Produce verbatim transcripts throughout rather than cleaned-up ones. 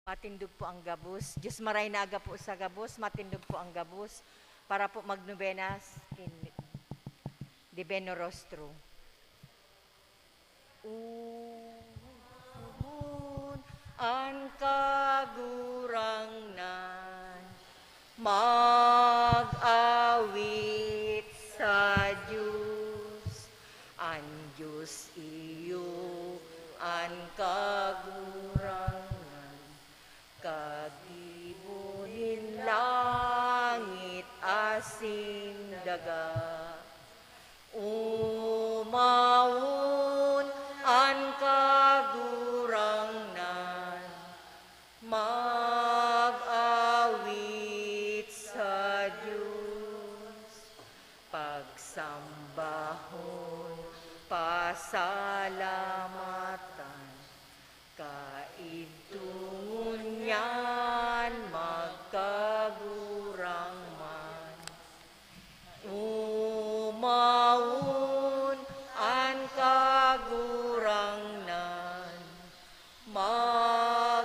Matindog po ang gabos. Diyos maray na aga po sa gabos, matindog po ang gabos. Para po magnobenas in Divino Rostro. Umawon an Kagurangnan, mag-awit sa Diyos. An Diyos iyo an Kagurangnan, kagibo nin langit asin daga. Umawon an Kagurangnan, mag-awit sa Diyos, pagsambahon, pasalamatan, kaidtongon niyan magkagurang man. Umawon an Kagurangnan, mag-awit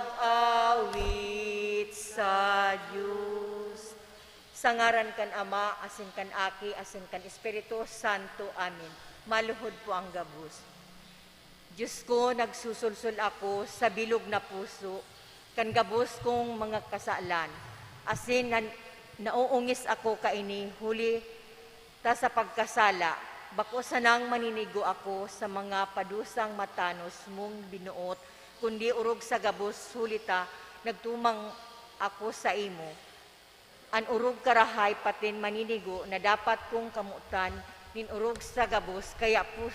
sa Diyos. Sa ngaran kan Ama, asin kan Aki, asin kan Espiritu Santo. Amen. Maluhod po ang gabos. Diyos ko, nagsusulsol ako sa bilog na puso kan gabos kong mga kasalan, asin nan-, nauungis ako kaini huli ta sa pagkasala. Bako sanang maninigo ako sa mga padusang matanos mong binuot, kundi orog sa gabos, huli ta nagtumang ako saimo. An orog karahay patin maninigo na dapat kong kamotan nin orog sa gabos, kaya pu-,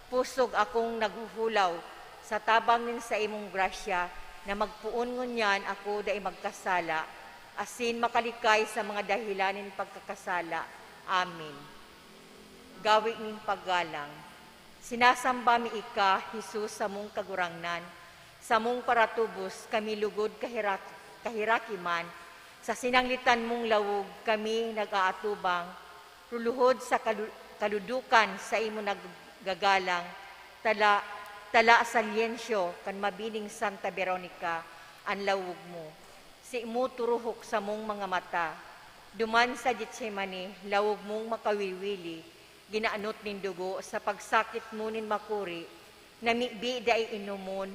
pusog akong naghuhulaw sa tabang nin saimong grasya na magpoon ngunyan ako dai magkasala, asin makalikay sa mga dahelan nin pagkakasala. Amen. Gawe nin paggalang. Sinasamba mi ika, Jesus, samong Kagurangnan, samong paratubos kami lugod kahirak-, kahiraki man, sa sinanglitan mong lawog kami nag-aatubang, luluhod sa kalu-, kaludukan sa imo naggagalang, tala, tala sa lyensyo kan mabining Santa Veronica an lawog mo. Simo turuhok samong mga mata. Duman sa Getsemani, lawog mong makawiwili, ginaanot nin dugo sa pagsakit mo nin makuri, namibi dai inomon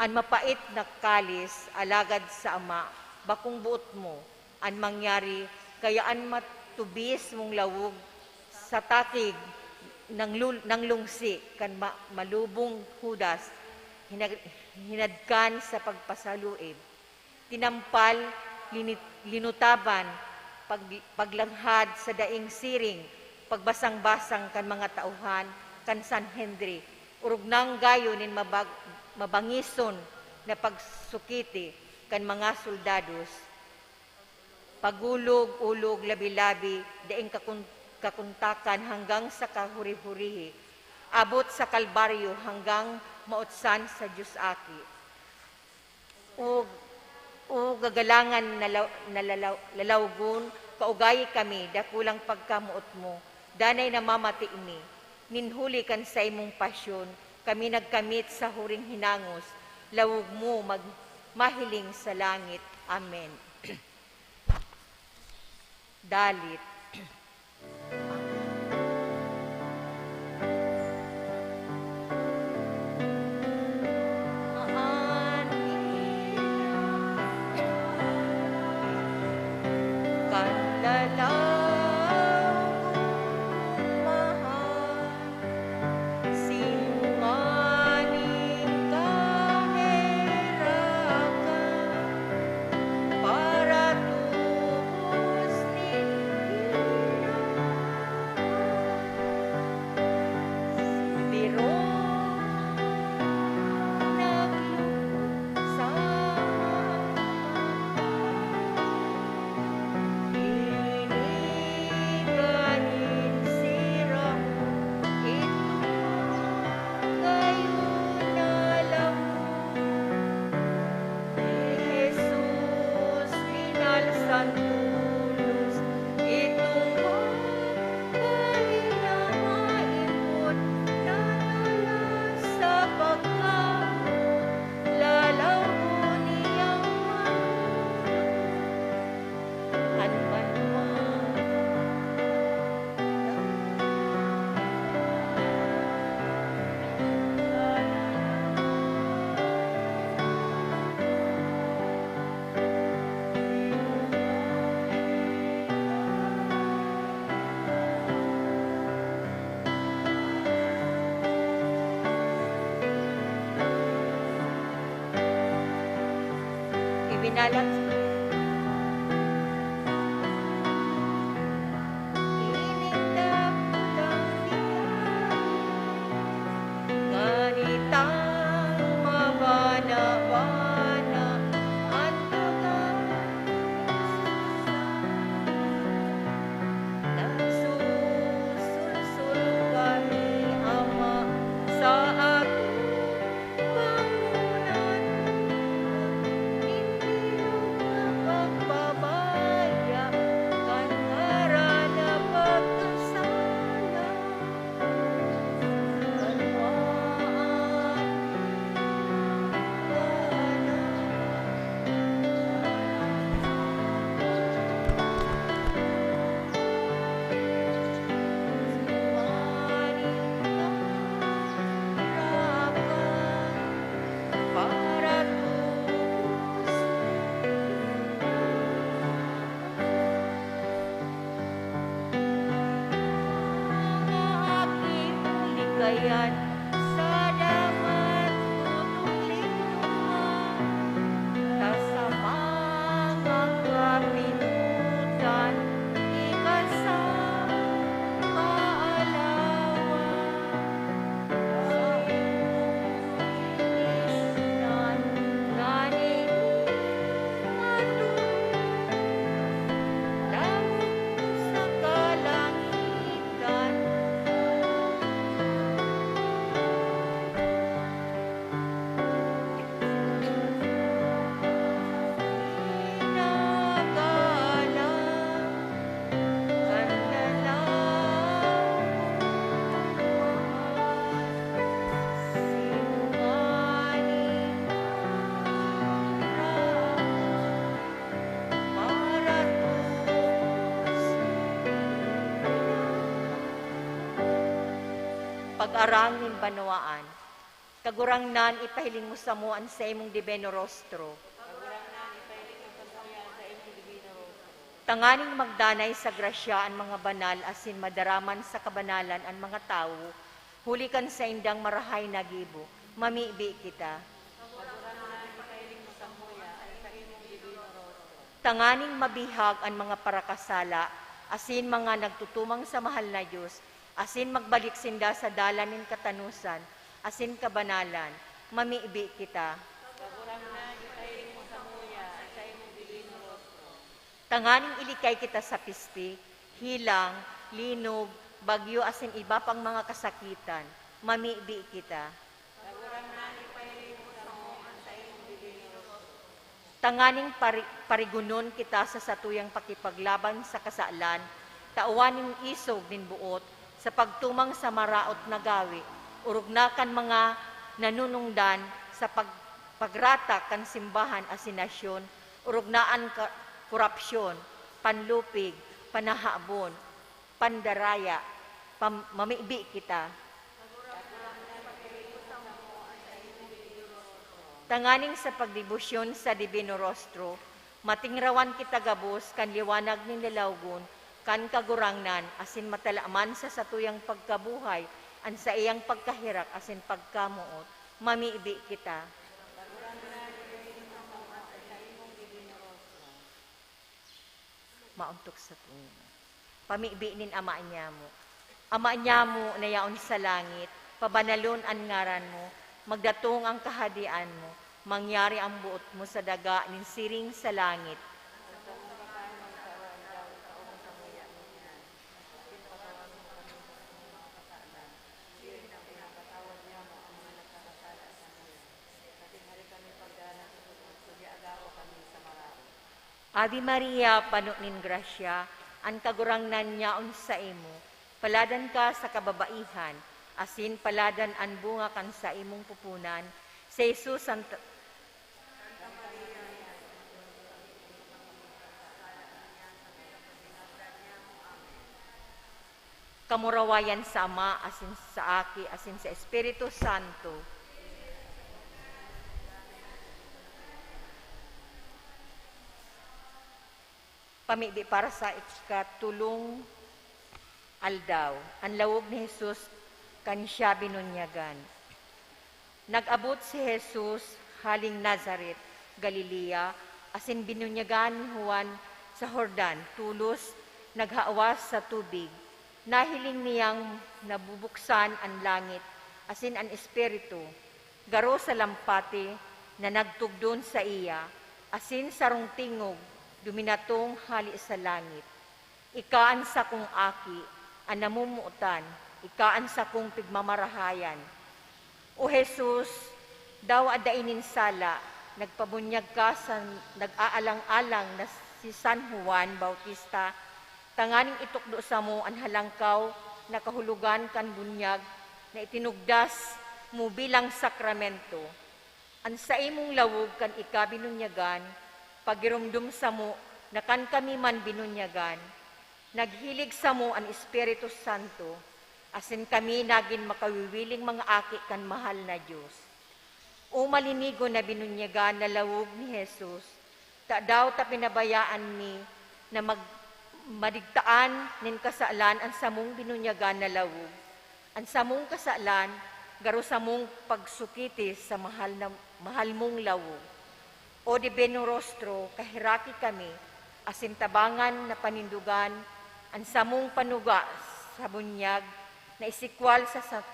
an mapait na kalis, alagad sa Ama, bakong boot mo an mangyari, kaya an matubis mong lawog sa takig nang lu-, nang lungsi kan ma-, malubong Judas, hinag-, hinadkan sa pagpasaluib. Tinampal, linit-, linutaban, pag-, paglanghad sa daing siring, pagbasang-basang kan mga tauhan kan Sanhedrin, orog nang gayo nin mabag-, mabangison na pagsukiti kan mga soldados, pagulog-ulog, labi-labi, daing kakun-, kakuntakan hanggang sa kahuri-hurihi, abot sa Kalbaryo hanggang mautsan sa Dios Aki. O, o gagalangan na la-, na lalaw-, lalawgon, kaugayi kami, dakulang pagkamoot mo, danay namamati mi, nin huli kan saimong pasyon, kami nagkamit sa huring hinangos, lawog mo mag-, mahiling sa langit. Amen. Dalit. Dalat. Ining dakula, ngani ta mabana-bana an tugang. Nagsusulsol kami, Ama, sa akong bangonan, nin bilog na pagbabaya kan ngaran na pagkasala. Mga aking likayan, sa daman tutubling luma, ta sa mga kapinutan, ika sa kaalawan. Pag-arang nin banwaan. Kagurangnan, ipahiling mo samo an saimong dibino rostro. Tanganing magdanay sa grasya an mga banal asin madaraman sa kabanalan an mga tawo, huli kan saindang marahay na gibo, mamibi kita. Tanganing mabihag an mga parakasala asin mga nagtutumang sa mahal na Dios, asin magbalik sinda sa dalan nin katanosan asin kabanalan, mamibi kita. Tanganing ilikay kita sa pisti, hilang, linog, bagyo asin iba pang mga kasakitan, mamibi kita. Tanganing pari-, parigonon kita sa satuyang pakipaglaban sa kasalan, tawan nin isog nin boot sa pagtumang sa maraot na gawi, orog na kan mga nanunungdan sa pag-, pagrata kan simbahan asin nasyon, orog na an ka-, korapsyon, panlupig, panahabon, pandaraya, pam-, mamibi kita. Tanganing sa pagdebosyon sa Divino Rostro, matingrawan kita gabos kan liwanag nin lalawgon kan Kagurangnan, asin matalaman sa satuyang pagkabuhay an saiyang pagkaherak asin pagkamoot, mamibi kita. Maontok sa tunga. Pamibi nin Ama nyamo. Ama nyamo na yaon sa langit, pabanalon an ngaran mo, magdatong an Kahadean mo, mangyari an boot mo sa daga nin siring sa langit. Ave Maria, pano nin grasya, an Kagurangnan yaon saimo. Paladan ka sa kababaihan, asin paladan an bunga kan saimong pupunan, si Jesus an t-, Kamurawayan sa Ama, asin sa Aki, asin sa Espiritu Santo. Pamibi para sa ikatulong aldaw, an lawog ni Jesus kan siya binunyagan. Nag-abot si Jesus haling Nazaret, Galilea, asin binunyagan ni Juan sa Jordan, tolos naghawas sa tubig. Nahiling niyang nabubuksan an langit asin an Espiritu, garo sa lampati na nagtugdon saiya, asin sarong tingog duminatong hale sa langit, "Ika an sakong Aki, an namomotan, ika an sakong pigmamarahayan." O Jesus, dawa dai nin sala, nagpabunyag ka sa nag-aalang-alang na si San Juan Bautista, tanganing itukdo samo an halangkaw na kahulogan kan bunyag na itinugdas mo bilang sakramento. An saimong lawog kan ika binunyagan, pagiromdom samo na kan kami man binunyagan, naghilig samo an Espiritu Santo, asin kami nagin makawiwiling mga aki kan mahal na Dios. O malinigon na binunyagan na lawog ni Jesus, tadaw ta pinabayaan mi na mag-, madigtaan nin kasalan an samong binunyagan na lawog? An samong kasalan, garo samong pagsukiti sa mahal na, mahal mong lawog. O Divino Rostro, kaheraki kami, asin tabangan na panindogan an samong panuga sa bunyag na isikwal sa sa-,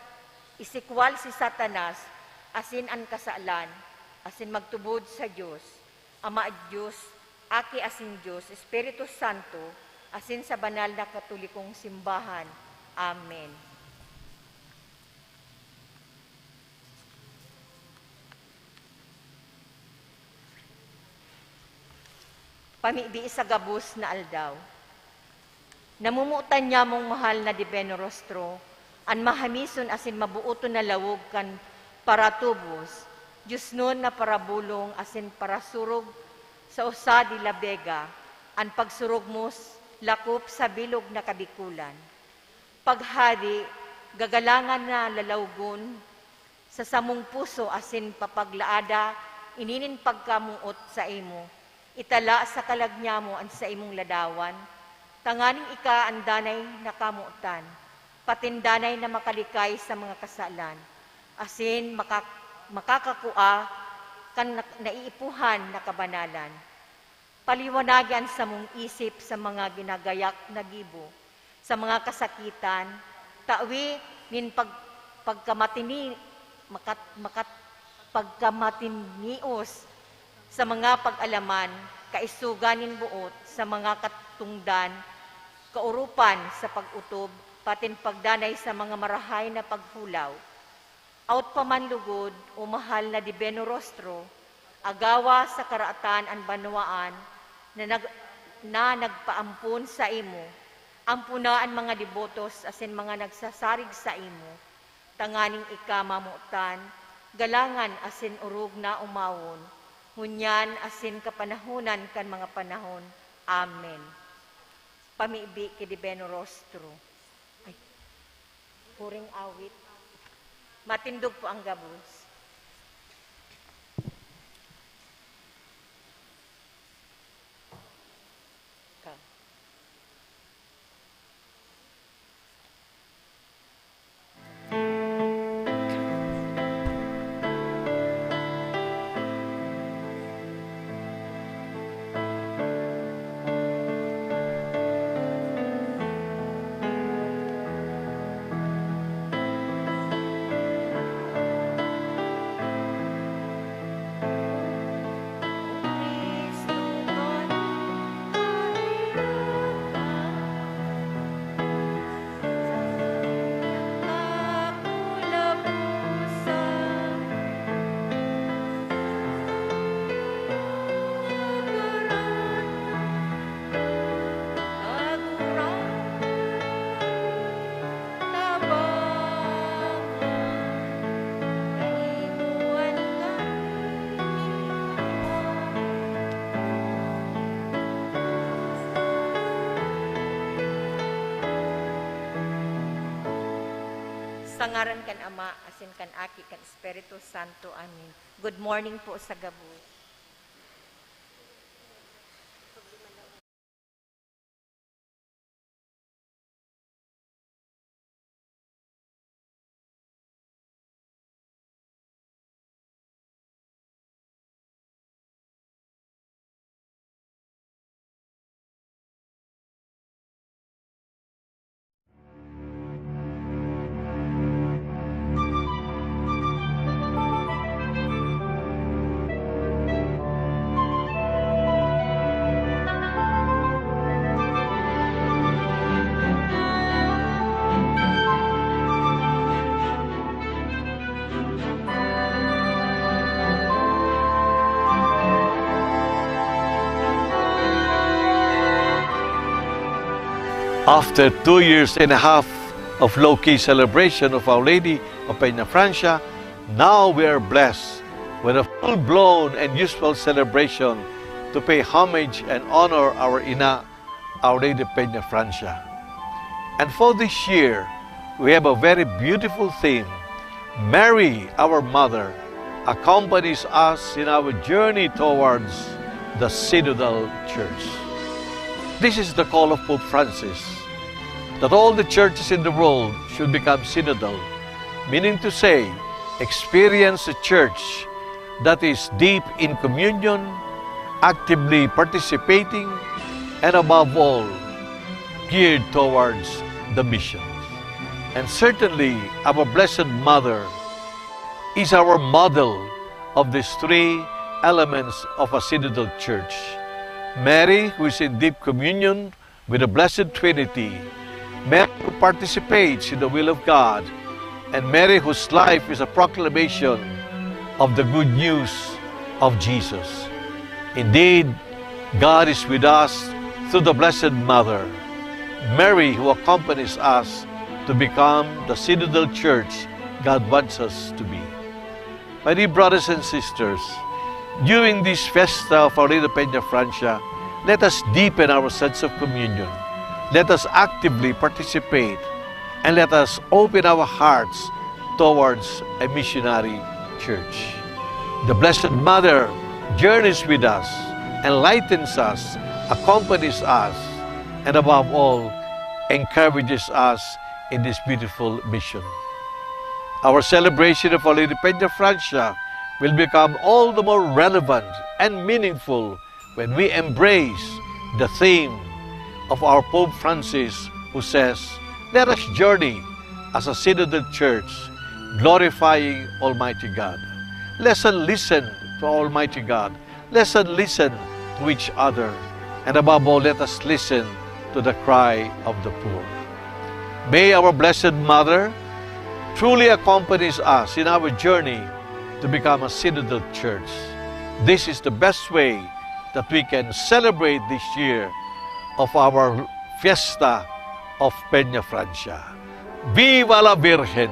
isikwal si Satanas asin an kasalan, asin magtubod sa Dios, Ama Dios, Aki asin Dios, Espiritu Santo, asin sa banal na Katolikong simbahan. Amen. Pamibi sa gabos na aldaw. Namomotan niamong mahal na Divino Rostro, an mahamison asin mabooton na lawog kan paratubos, diosnon na parabolong asin parasurog sa Osa de la Vega, an pagsurog mo s-, lakop sa bilog na Kabikolan. Paghade, gagalangan na lalawgon, sa samong puso asin papaglaada ini nin pagkamoot saimo. Itala sa kalag niamo an saimong ladawan, tanganing ika an danay na kamotan, patin danay na makalikay sa mga kasalan, asin maka-, makakakua kan na-, naiipuhan na kabanalan. Paliwanagi an samong isip sa mga ginagayak na gibo, sa mga kasakitan, tawi nin pag-, pagkamatini-, makat-, makat-, pagkamatinios sa mga pag-alaman, kaisogan nin boot sa mga katungdan, kaoropan sa pag-otob, patin pagdanay sa mga marahay na paghulaw. Awot pa man lugod, o mahal na Divino Rostro, agawa sa karaatan an banwaan na nag-, na nagpaampon saimo, ampona an mga debotos asin mga nagsasarig saimo, tanganing ika mamotan, galangan asin orog na omawon, ngunyan asin kapanahonan kan mga panahon. Amen. Pamibi ki Divino Rostro. Ay. Puring awit. Matindog po ang gabos. Ka. Sa ngaran kan Ama, asin kan Aki, kan Espiritu Santo. Amen. Good morning po sa gabos. After two years and a half of low-key celebration of Our Lady of Peñafrancia, now we are blessed with a full-blown and usual celebration to pay homage and honor our Ina, Our Lady of Peñafrancia. And for this year, we have a very beautiful theme. Mary, our Mother, accompanies us in our journey towards the Synodal Church. This is the call of Pope Francis, that all the churches in the world should become synodal, meaning to say, experience a church that is deep in communion, actively participating, and above all, geared towards the mission. And certainly, our Blessed Mother is our model of these three elements of a synodal church. Mary, who is in deep communion with the Blessed Trinity, Mary who participates in the will of God, and Mary whose life is a proclamation of the good news of Jesus. Indeed, God is with us through the Blessed Mother, Mary, who accompanies us to become the synodal church God wants us to be. My dear brothers and sisters, during this fiesta of Our Lady of Peñafrancia, let us deepen our sense of communion. Let us actively participate, and let us open our hearts towards a missionary church. The Blessed Mother journeys with us, enlightens us, accompanies us, and above all, encourages us in this beautiful mission. Our celebration of Our Lady Peñafrancia will become all the more relevant and meaningful when we embrace the theme of our Pope Francis, who says, "Let us journey as a synodal church, glorifying Almighty God." Let us listen to Almighty God. Let us listen to each other. And above all, let us listen to the cry of the poor. May our Blessed Mother truly accompanies us in our journey to become a synodal church. This is the best way that we can celebrate this year of our fiesta of Peñafrancia. Viva la Virgen!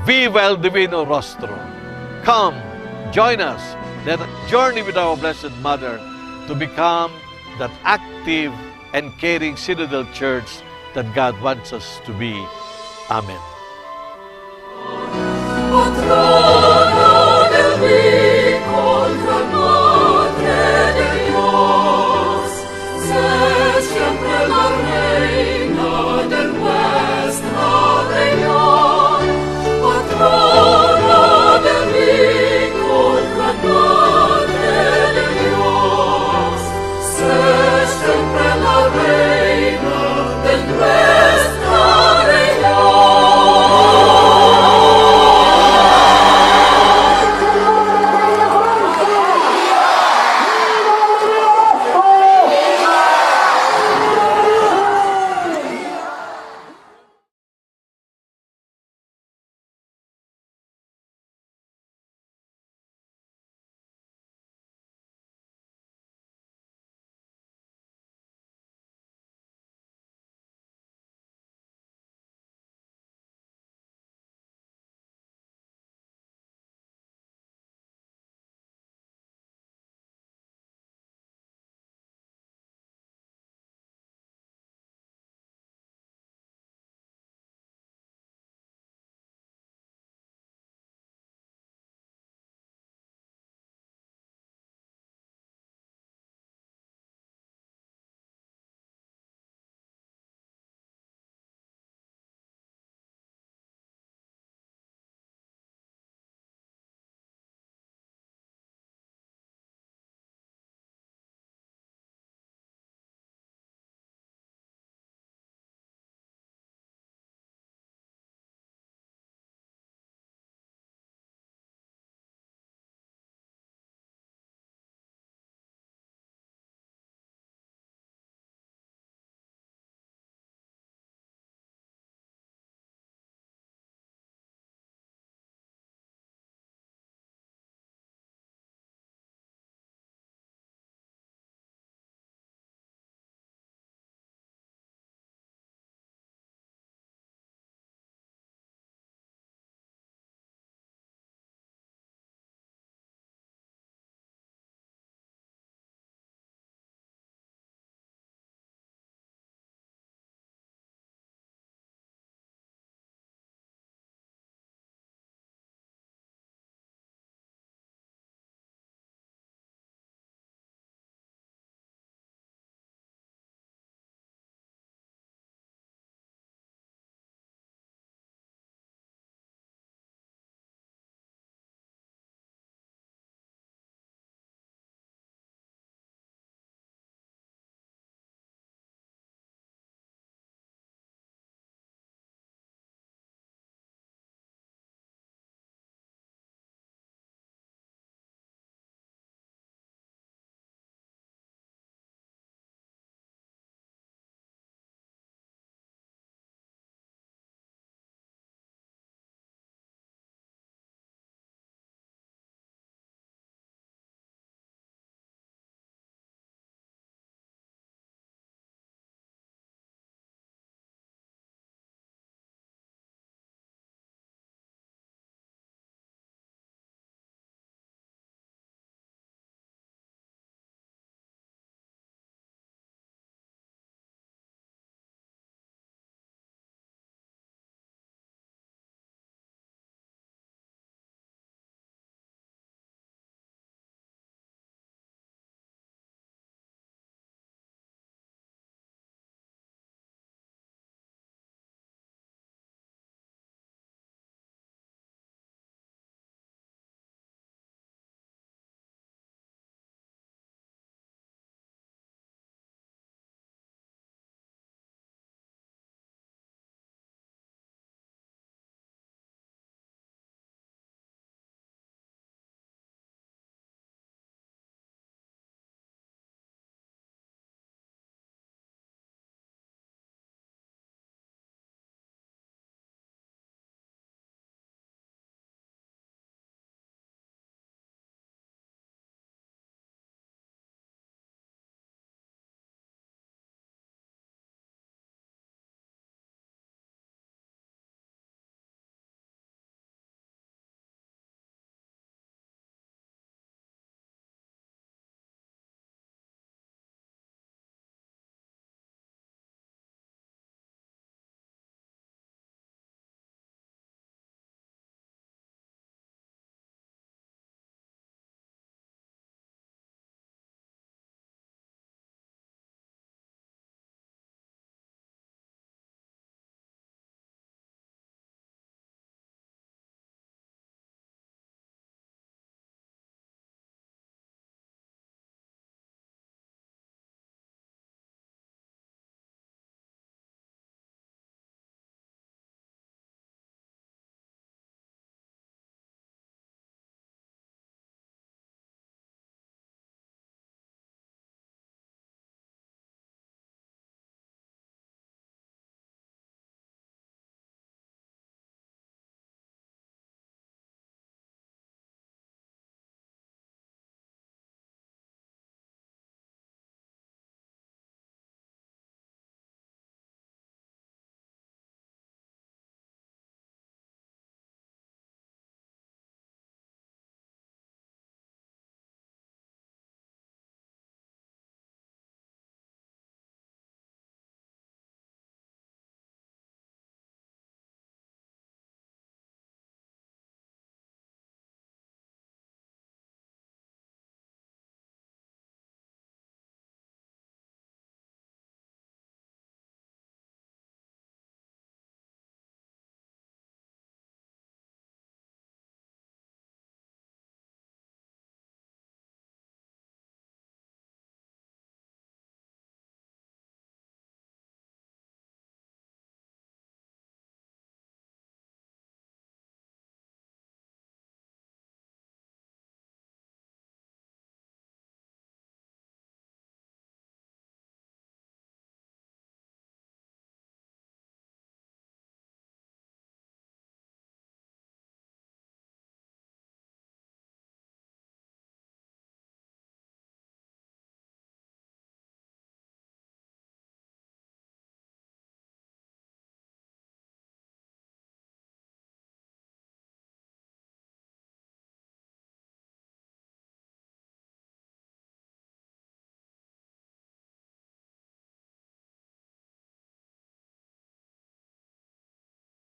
Viva el Divino Rostro! Come, join us. Let us journey with our Blessed Mother to become that active and caring synodal church that God wants us to be. Amen. Patrona del rico, gran madre de Dios, sé siempre la reina de nuestra región. Patrona del rico, gran madre de Dios, sé siempre la reina de nuestra región.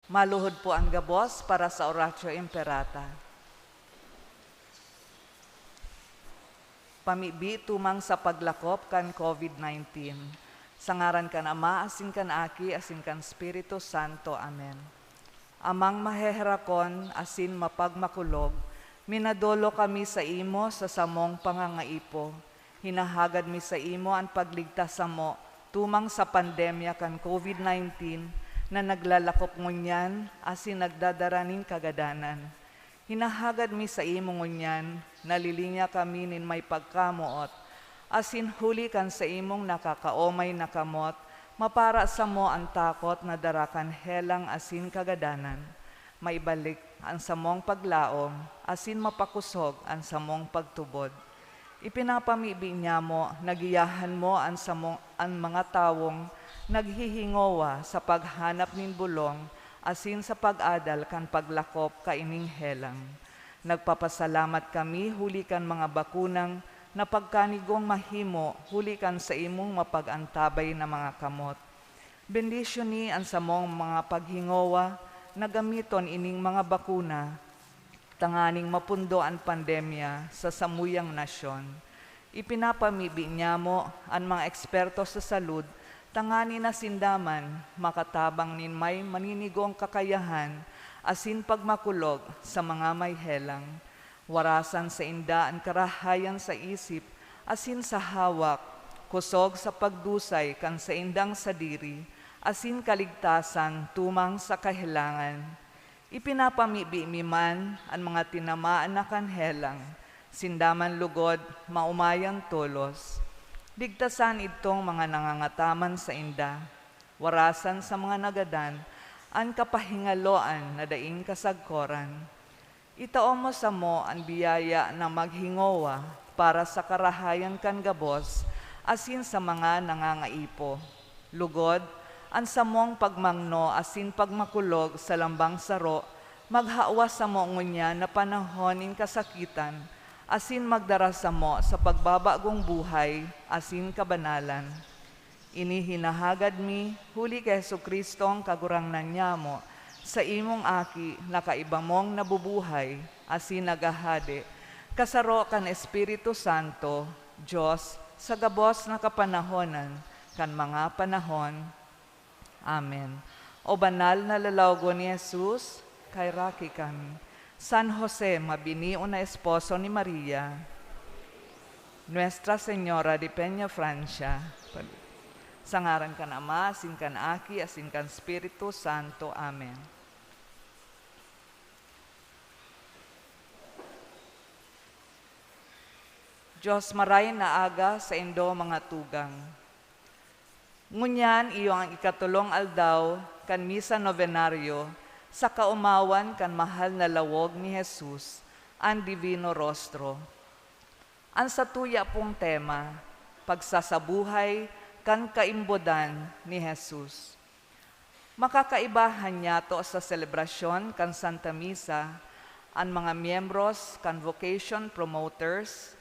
Maluhod po an gabos para sa Oratio Imperata. Pamibi tumang sa paglakop kan COVID nineteen. Sa ngaran kan Ama, asin kan Aki, asin kan Espiritu Santo. Amen. Amang maheherakon asin mapagmakulog, minadolo kami saimo sa samong pangangaipo. Hinahagad mi saimo an pagligtas samo tumang sa pandemya kan COVID nineteen na naglalakop ngunyan asin nagdadara nin kagadanan. Hinahagad mi saimo ngunyan, nalilinya kami nin may pagkamoot, asin huli kan saimong nakakaomay na kamot, mapara samo an takot na dara kan helang asin kagadanan. Maibalik an samong paglaom, asin mapakosog an samong pagtubod. Ipinapamibi niamo na giyahan mo an samong, an mga tawong naghihingowa sa paghanap nin bolong asin sa pag-adal kan paglakop kaining helang. Nagpapasalamat kami huli kan mga bakunang na pagkanigong mahimo huli kan saimong mapag-antabay na mga kamot. Bendisyoni an samong mga paghingowa na gamiton ining mga bakuna tanganing mapundo an pandemya sa samuyang nasyon. Ipinapamibi niamo an mga eksperto sa salud tangani na sinda man makatabang nin may maninigong kakayahan asin pagmakulog sa mga may helang. Warasan sainda an karahayan sa isip asin sa hawak, kosog sa pagdusay kan saindang sadiri, asin kaligtasan tumang sa kahelangan. Ipinapamibi mi man an mga tinamaan na kan helang, sinda man lugod, maomayan tolos. Ligtasan idtong mga nangangataman sainda. Warasan sa mga nagadan an kapahingaloan na daing kasagkoran. Itao mo samo an biyaya na maghingowa para sa karahayan kan gabos asin sa mga nangangaipo. Lugod, an samong pagmangno asin pagmakulog sa lambang saro maghawa samo ngunyan na panahon nin kasakitan asin magdara samo sa pagbabagong buhay asin kabanalan. Ini hinahagad mi huli ki Jesu-Cristong Kagurangnan nyamo, saimong Aki na kaiba mong nabubuhay asin naghahade, kasaro kan Espiritu Santo, Dios, sa gabos na kapanahonan kan mga panahon. Amen. O banal na lalawogon ni Jesus, kaheraki kami. San Jose, mabinion na esposo ni Maria, Nuestra Señora de Peñafrancia, sa ngaran kan Ama, asin kan Aki, asin kan Espiritu Santo. Amen. Dios, maray na aga saindo mga tugang. Ngunyan iyo ang ikatolong aldaw kan Misa Novenario sa kaomawan kan mahal na lawog ni Jesus, an Divino Rostro. An satuya pong tema, pagsasabuhay kan kaimbodan ni Jesus. Makakaibahan niyato sa selebrasyon kan Santa Misa an mga miyembros kan Vocation Promoters,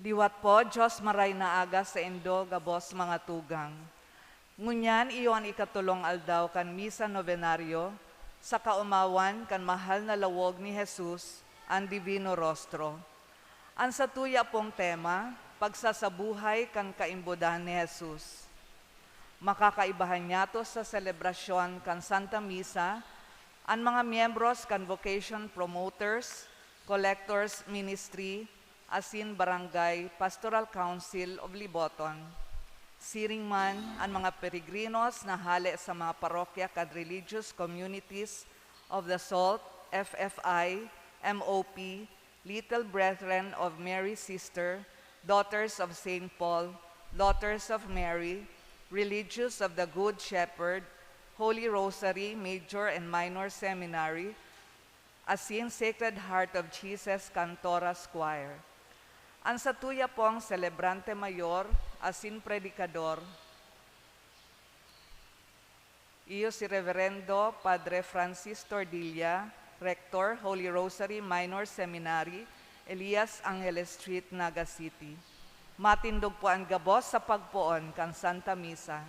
Liwat po, Dios maray na aga saindo gabos mga tugang. Ngunyan iyo an ikatolong aldaw kan Misa Novenario sa kaomawan kan mahal na lawog ni Jesus, an Divino Rostro. An satuya pong tema, pagsasabuhay kan kaimbodan ni Jesus. Makakaibahan niyato sa selebrasyon kan Santa Misa an mga miyembros kan Vocation Promoters, Collectors Ministry, asin Barangay Pastoral Council of Liboton. Siring man an mga peregrinos na hale sa mga parokya kan religious communities of the Salt, F F I, M O P, Little Brethren of Mary Sister, Daughters of Saint Paul, Daughters of Mary, Religious of the Good Shepherd, Holy Rosary Major and Minor Seminary, asin Sacred Heart of Jesus Cantoras Choir. An satuya pong selebrante mayor asin predikador, iyo si Reverendo Padre Francis Tordilla, Rector, Holy Rosary Minor Seminary, Elias Angeles Street, Naga City. Matindog po an gabos sa pagpoon kan Santa Misa.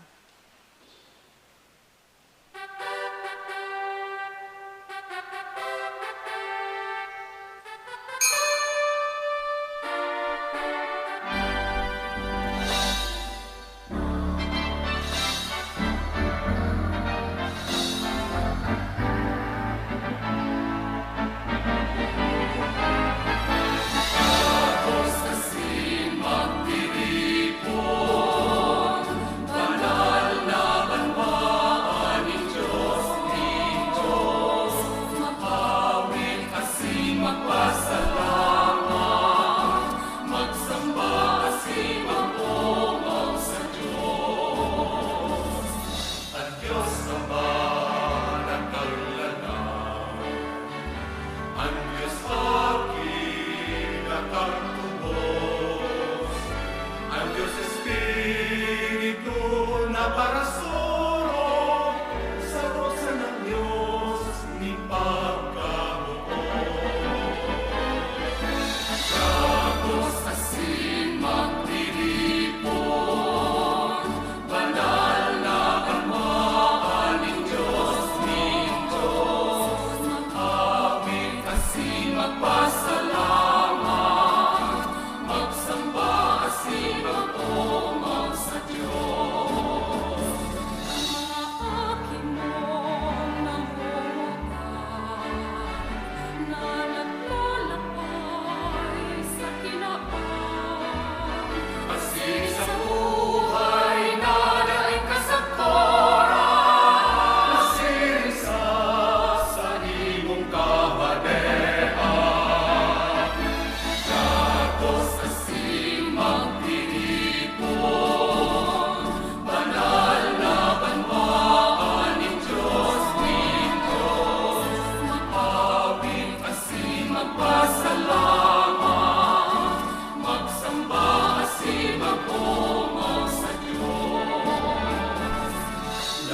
An Dios Ama nagkaglalang, an Dios Aki nakagtubos, an Dios Espiritu na parasurog, saro sanang Dios nin pagkamoot. Gabos asin magtiripon, banal na banwaan nin Dios, nin Dios. Mag-awit asin magpasalamat, magsamba asin mag-omaw sa Dios. Ang mga aki mong nangungutan, na naglalakbay sa kinaban. Asin sa buhay na daing kasakoran, masiring sa saimong kahadean. Gabos asin magtiripon, banal na banwaan nin Dios, nin Dios. Mag-awit asin magpasalamat, magsamba asin mag-omaw sa Dios.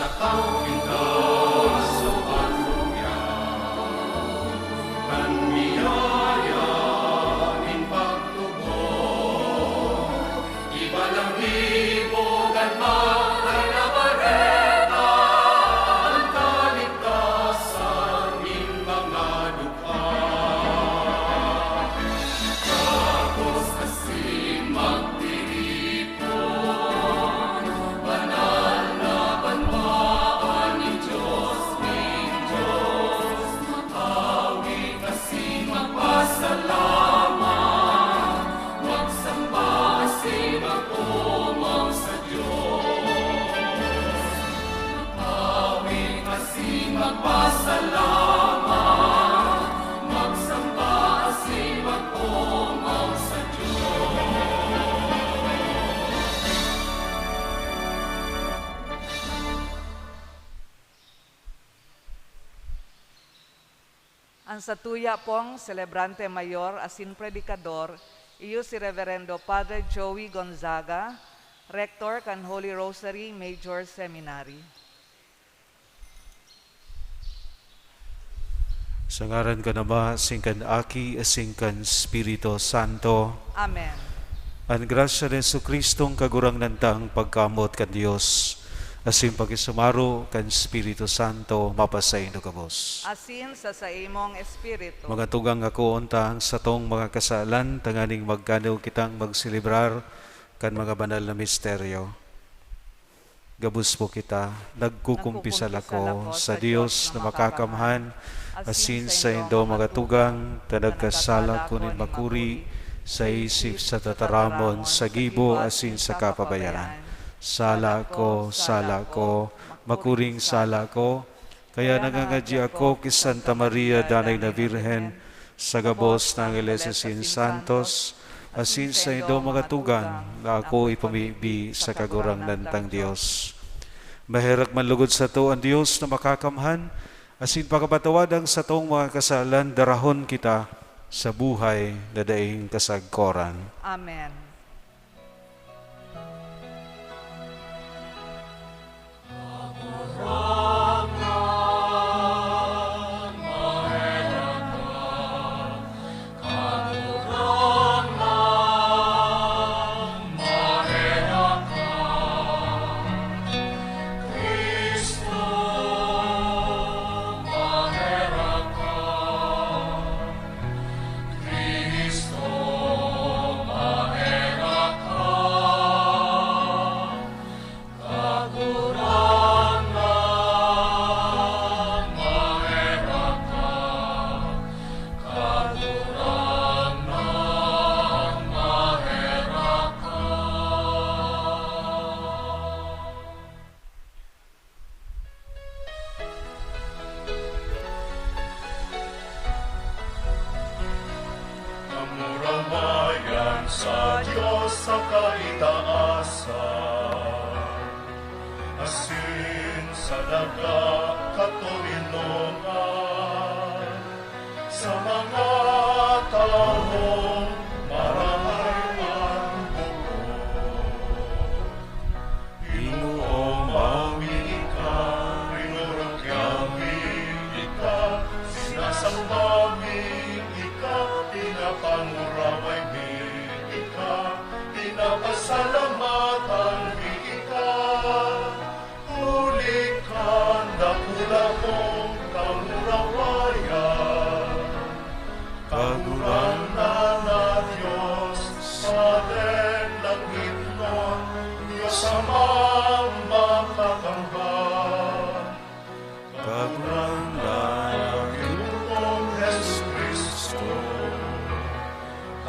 Lakaw kita sa pagluya, kan biyaya nin pagtubod. Iba nang gibo kan Banal na Bareta, an kaligtasan nin mga dukha. Gabos asin magtiripon, banal na banwaan nin Dios, nin Dios. Mag-awit asin magpasalamat, magsamba asin mag-omaw sa Dios. Mag-awit asin magpasalamat, magsamba asin mag-omaw sa Dios. An satuya pong selebrante mayor asin predikador, iyo si Reverendo Padre Joey Gonzaga, Rector kan Holy Rosary Major Seminary. Sa ngaran kan Ama, asin kan Aki, asin kan Espiritu Santo. Amen. An grasya ni Jesu-Cristong Kagurangnan tang pagkamoot kan Dios, asin pakisumaro kan Espiritu Santo, mapasaindo gabos. Asin sa saimong espiritu. Mga tugang, akoon ta ang satong mga kasalan, tanganing magkano kitang magselebrar kan mga banal na misteryo. Gabos po kita, nagkukumpisal ako sa Dios na makakamhan, asin saindo, mga tugang, ta nagkasala ko nin makuri, sa isip, sa tataramon, sa gibo, asin sa kapabayaan. Sala ko, sala ko, makuring sala ko. Kaya nangangadyi ako ki Santa Maria, Danay na Birhen, sa gabos na angheles asin santos, asin saindo, mga tugang, na ako ipamibi sa Kagurangnan tang Dios. Maherak man lugod sato an Dios na makakamhan, asin pakapatawad ang satong mga kasalan, darahon kita sa buhay na daing kasagkoran. Amen. Kamurawayan sa Dios sa kaitaasan, asin sa daga katoninongan, sa mga tawong marahay an buko. Ginoo, mawi ika, rinurukyaw mi ika, sinasamba mi ika, pinapanguraway mi ika, pinapasalamatan mi ika, huli kan dakula mong kamurawayan. Kagurangnan na Dios, Pader langitnon, Dios Amang makakamhan. Kagurangnan na Ginoo kong Jesu-Cristo,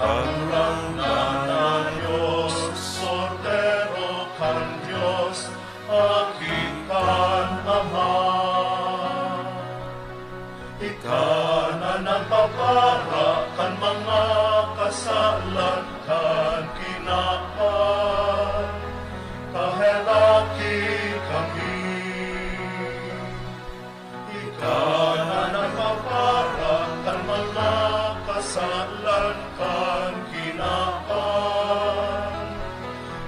Kagurangnan na Dios, Kordero kan Dios, Aki kan Ama. Ika na nagpapara kan mga kasalan kan kinaban, kaheraki kami. Ika na nagpapara kan mga kasalan kan kinaban.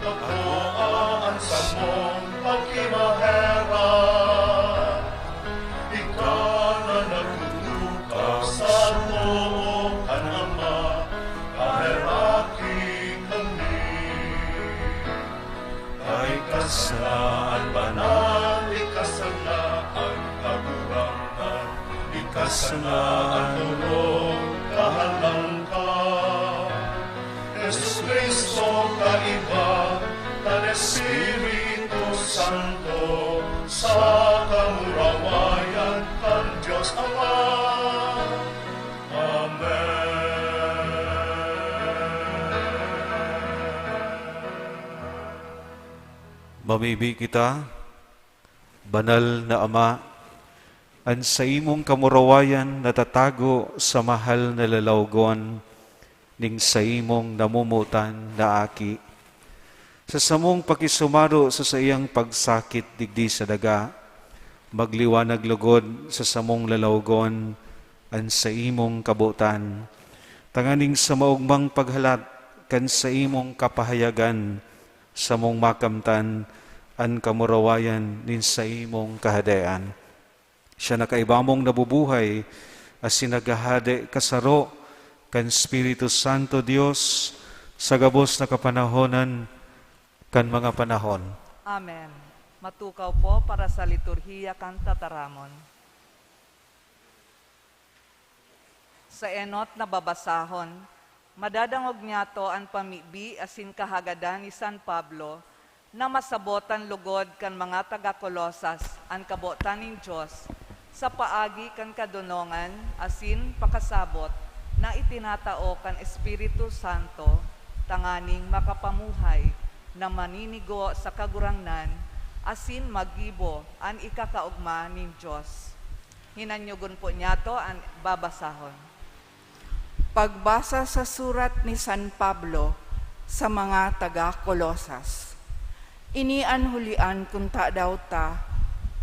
Takoa an samong pagkimaherak. Ika na nagtutukaw sa too kan Ama, kaheraki kami. Ika sana an banal, ika sana an kagurangnan, ika sana an orog, kahalangkaw. Jesu-Cristo, kaiba kan Espiritu Santo, sa kamurawayan kan Dios Ama. Amen. Mamibi kita. Banal na Ama, an saimong kamurawayan natatago sa mahal na lalawgon ning saimong namomotan na Aki. Sa samong pakisumaro sa saiyang pagsakit digdi sa daga, magliwanag logod sa samong lalawgon an saimong kabotan, tanganing sa maogmang paghalat kan saimong kapahayagan, samong makamtan an kamurawayan nin saimong Kahadean. Siya na kaiba mong nabubuhay asin naghahade kasaro kan Espiritu Santo, Dios, sa gabos na kapanahonan kan mga panahon. Amen. Matukaw po para sa liturhiya kan tataramon. Sa enot na babasahon, madadangog niyato an pamibi asin kahagadan ni San Pablo na masabotan lugod kan mga taga Colosas an kabotan nin Dios sa paagi kan kadonongan asin pakasabot na itinatao kan Espiritu Santo tanganing makapamuhay na maninigo sa Kagurangnan asin magibo an ikakaogma nin Dios. Hinanyogon po niyato an babasahon. Pagbasa sa surat ni San Pablo sa mga taga Colosas. Ini an hulian kun tadaw ta,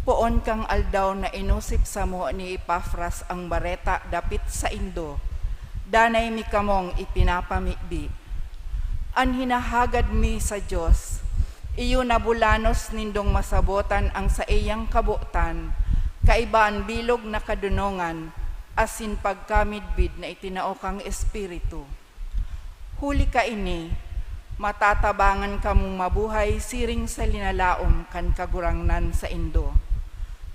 poon kang aldaw na inosip samo ni Epafras ang bareta dapit saindo, danay mi kamong ipinapamibi. An hinahagad mi sa Dios, iyo na bulanos nindong masabotan ang saiyang kabotan, kaiba an bilog na kadonongan asin pagkamidbid na itinao kang Espiritu. Huli kaini, matatabangan kamong mabuhay siring sa linalaom kan Kagurangnan saindo,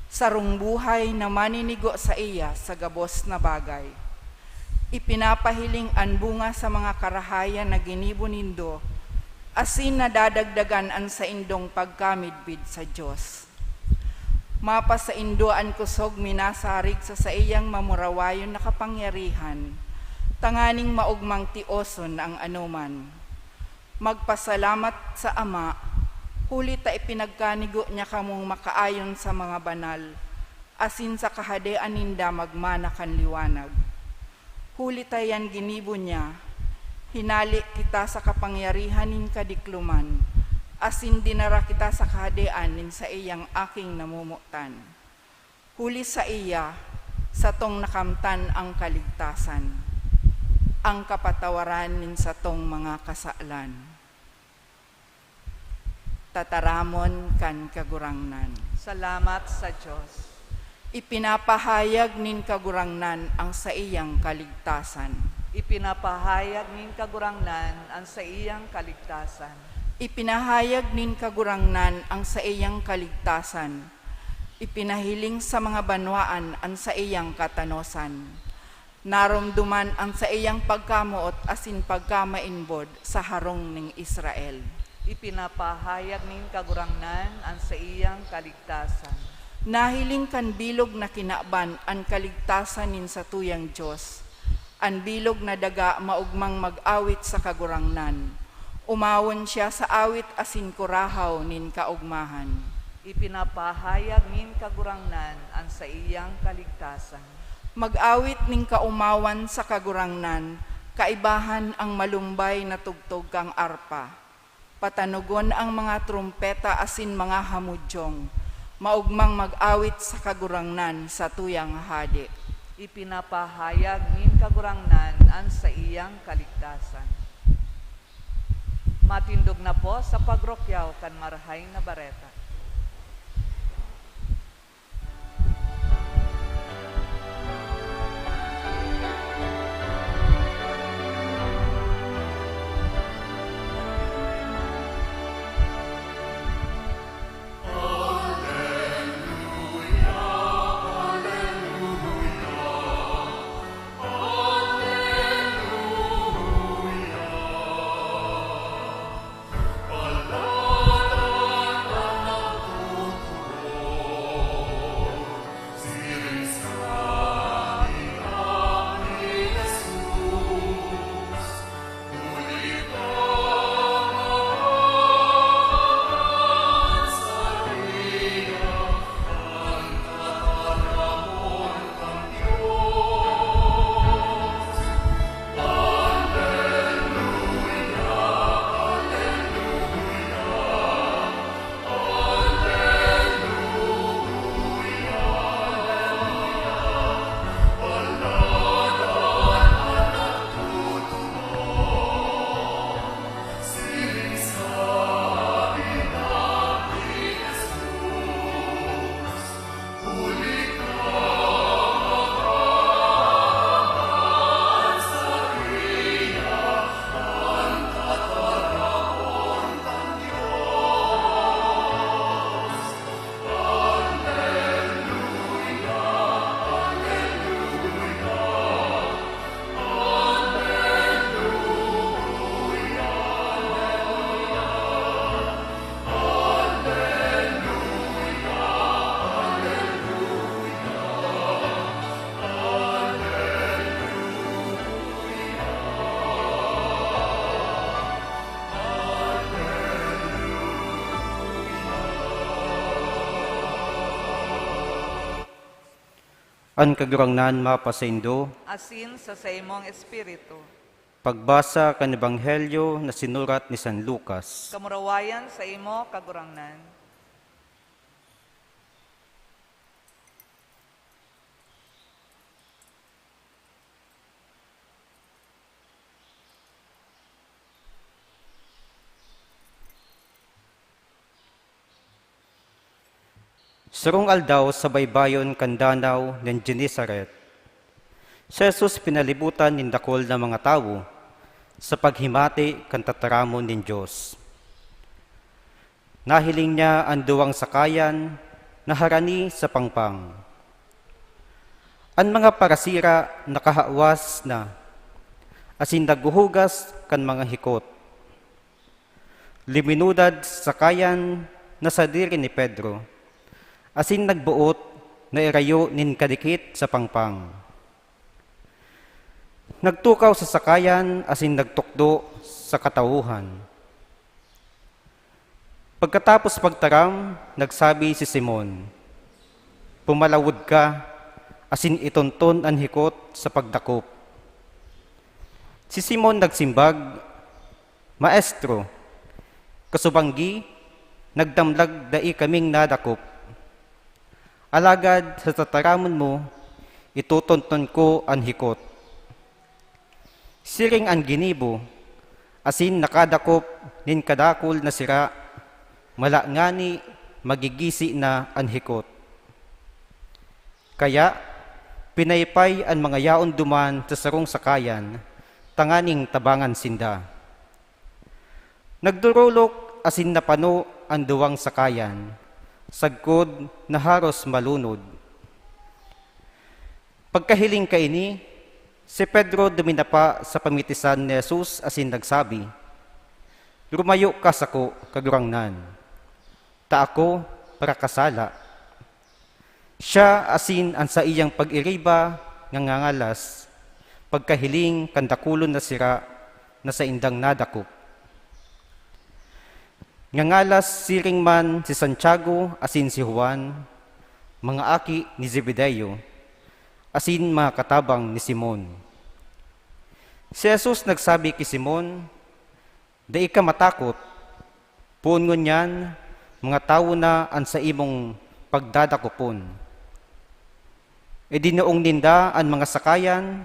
sarong buhay na maninigo saiya sa gabos na bagay. Ipinapahiling an bunga sa mga karahayan na ginibo nindo, asin nadadagdagan an saindong pagkamidbid sa Dios. Mapasaindo an kosog minasarig sa saiyang mamurawayon na kapangyarihan, tanganing maogmang tioson ang anoman. Magpasalamat sa Ama, huli ta ipinagkanigo niya kamong makaayon sa mga banal, asin sa Kahadean ninda magmana kan liwanag. Huli ta iyan ginibo niya, hinale kita sa kapangyarihan nin kadikloman, asin dinara kita sa kahadean nin saiyang Aking namomotan. Huli saiya, satong nakamtan ang kaligtasan, ang kapatawaran nin satong mga kasalan. Tataramon kan Kagurangnan. Salamat sa Dios. Ipinapahayag nin Kagurangnan ang saiyang kaligtasan. Ipinapahayag nin Kagurangnan ang saiyang kaligtasan. Ipinahayag nin Kagurangnan ang saiyang kaligtasan. Ipinahiling sa mga banwaan an saiyang katanosan. Naromdoman an saiyang pagkamoot asin pagkamaimbod sa harong nin Israel. Ipinapahayag nin Kagurangnan an saiyang kaligtasan. Nahiling kan bilog na kinaban an kaligtasan nin satuyang Dios. An bilog na daga maogmang mag-awit sa Kagurangnan. Umawon siya sa awit asin kurahaw nin kaogmahan. Ipinapahayag nin Kagurangnan an saiyang kaligtasan. Mag-awit nin kaomawan sa Kagurangnan, kaibahan ang malumbay na tugtog kan arpa. Patanogon ang mga trompeta asin mga hamudyong, maogmang mag-awit sa Kagurangnan, satuyang Hade. Ipinapahayag nin Kagurangnan an saiyang kaligtasan. Matindog na po sa pagrokyaw kan Marahay na Bareta. An Kagurangnan mapasaindo. Asin sa saimong espiritu. Pagbasa kan Ebanghelyo na sinurat ni San Lucas. Kamurawayan sa imo, Kagurangnan. Sarong aldaw sa baybayon kan danaw nin Genesaret, si Jesus pinalibutan nin dakul na mga tawo sa paghimati kan tataramon nin Dios. Nahiling niya an duwang sakayan na harani sa pangpang. An mga parasira nakahawas na, asin naghuhugas kan mga hikot. Liminudad sa sakayan na sadiri ni Pedro, asin nagboot na irayo nin kadikit sa pangpang. Nagtukaw sa sakayan asin nagtukdo sa katawohan. Pagkatapos pagtaram, nagsabi si Simon, "Pumalawod ka asin itonton an hikot sa pagdakop." Si Simon nagsimbag, "Maestro, kasubanggi, nagdamlag dai kaming nadakop. Alagad sa tataramon mo, itutonton ko an hikot." Siring an ginibo, asin nakadakop nin kadakul na sira, mala ngani magigisi na an hikot. Kaya, pinaypay an mga yaon duman sa sarong sakayan, tanganing tabangan sinda. Nagdurulok asin napano an duwang sakayan, sagkod na haros malunod. Pagkahiling kaini, si Pedro duminapa sa pamitisan ni Jesus asin nagsabi, "Rumayo ka sako, Kagurangnan, ta ako parakasala." Siya asin an saiyang pag-iriba ngangangalas pagkahiling kan dakulon na sira na saindang nadakop. Ngangalas siring man si Santiago asin si Juan, mga aki ni Zebedeo, asin mga katabang ni Simon. Si Jesus nagsabi ki Simon, "Dai ka matakot, poon ngunyan, mga tawo na an saimong pagdadakopon." Idinoong ninda an mga sakayan,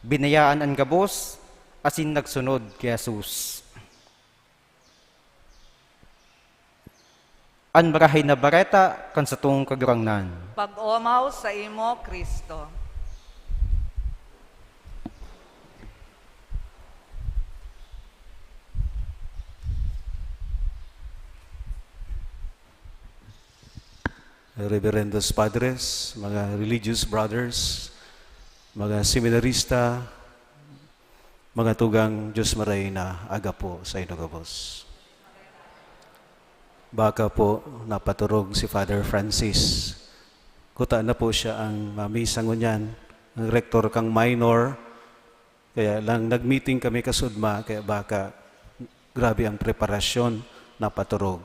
binayaan an gabos, asin nagsunod ki Jesus. An Marahay na Bareta kan satong Kagurangnan. Pag-omaw sa imo, Kristo. Reverendos Padres, mga religious brothers, mga seminarista, mga tugang, Diyos maray na aga po sa inyo gabos. Baka po napaturog si Father Francis. Kuta na po siya ang mamisa ngunyan, ang rektor kang minor. Kaya lang nag-meeting kami kasudma, kaya baka grabe ang preparasyon, napaturog.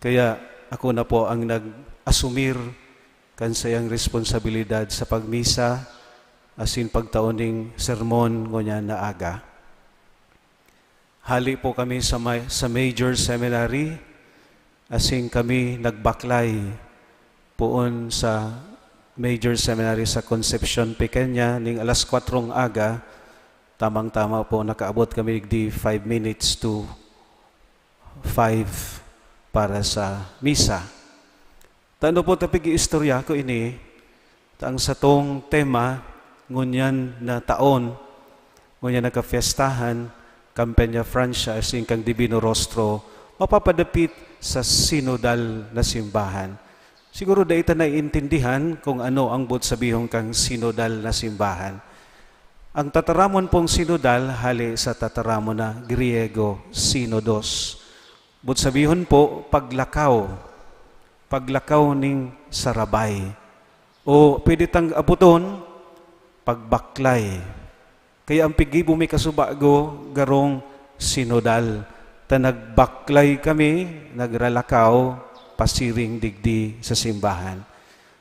Kaya ako na po ang nag-asumir kan sayang responsabilidad sa pagmisa asin pagtao ning sermon ngunyan na aga. Hali po kami sa, ma- sa Major Seminary, asin kami nagbaklay poon sa Major Seminary sa Concepcion, Pequeña, ning alas kwatrong aga, tamang-tama po nakaabot kami di five minutes to five para sa misa. Tano po ta pig-iistorya ko ini, ta ang satong tema ngunyan na taon, ngunyan na kapiestahan, kan Peñafrancia asin kan Divino Rostro, mapapadapit sa sinodal na simbahan. Siguro dai ta naiintindihan kung ano ang boot sabihon kan sinodal na simbahan. Ang tataramon pong sinodal hali sa tataramon na Griego, sinodos. Boot sabihon po, paglakaw. Paglakaw ning sarabay. O pwede tang apoton, pagbaklay. Kaya ang piggibo mi kasubago, garong sinodal. Ta nagbaklay kami, nagralakaw, pasiring digdi sa simbahan.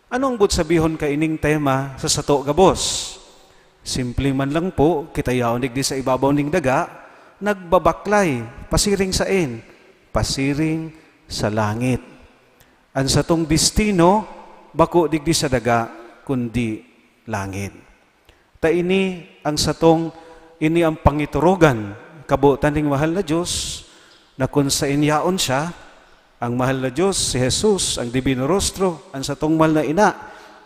Ano ang buot sabihon kaining tema sa sato gabos? Simple man lang po, kita yaon digdi sa ibabaw ning daga, nagbabaklay, pasiring saen? Pasiring sa langit. An satong destino, bako digdi sa daga, kundi langit. Ta ini ang satong, ini ang pangiturugan, kabotan ning mahal na Dios, na kun saen yaon siya, ang mahal na Dios, si Jesus, ang Divino Rostro, ang satong mahal na ina,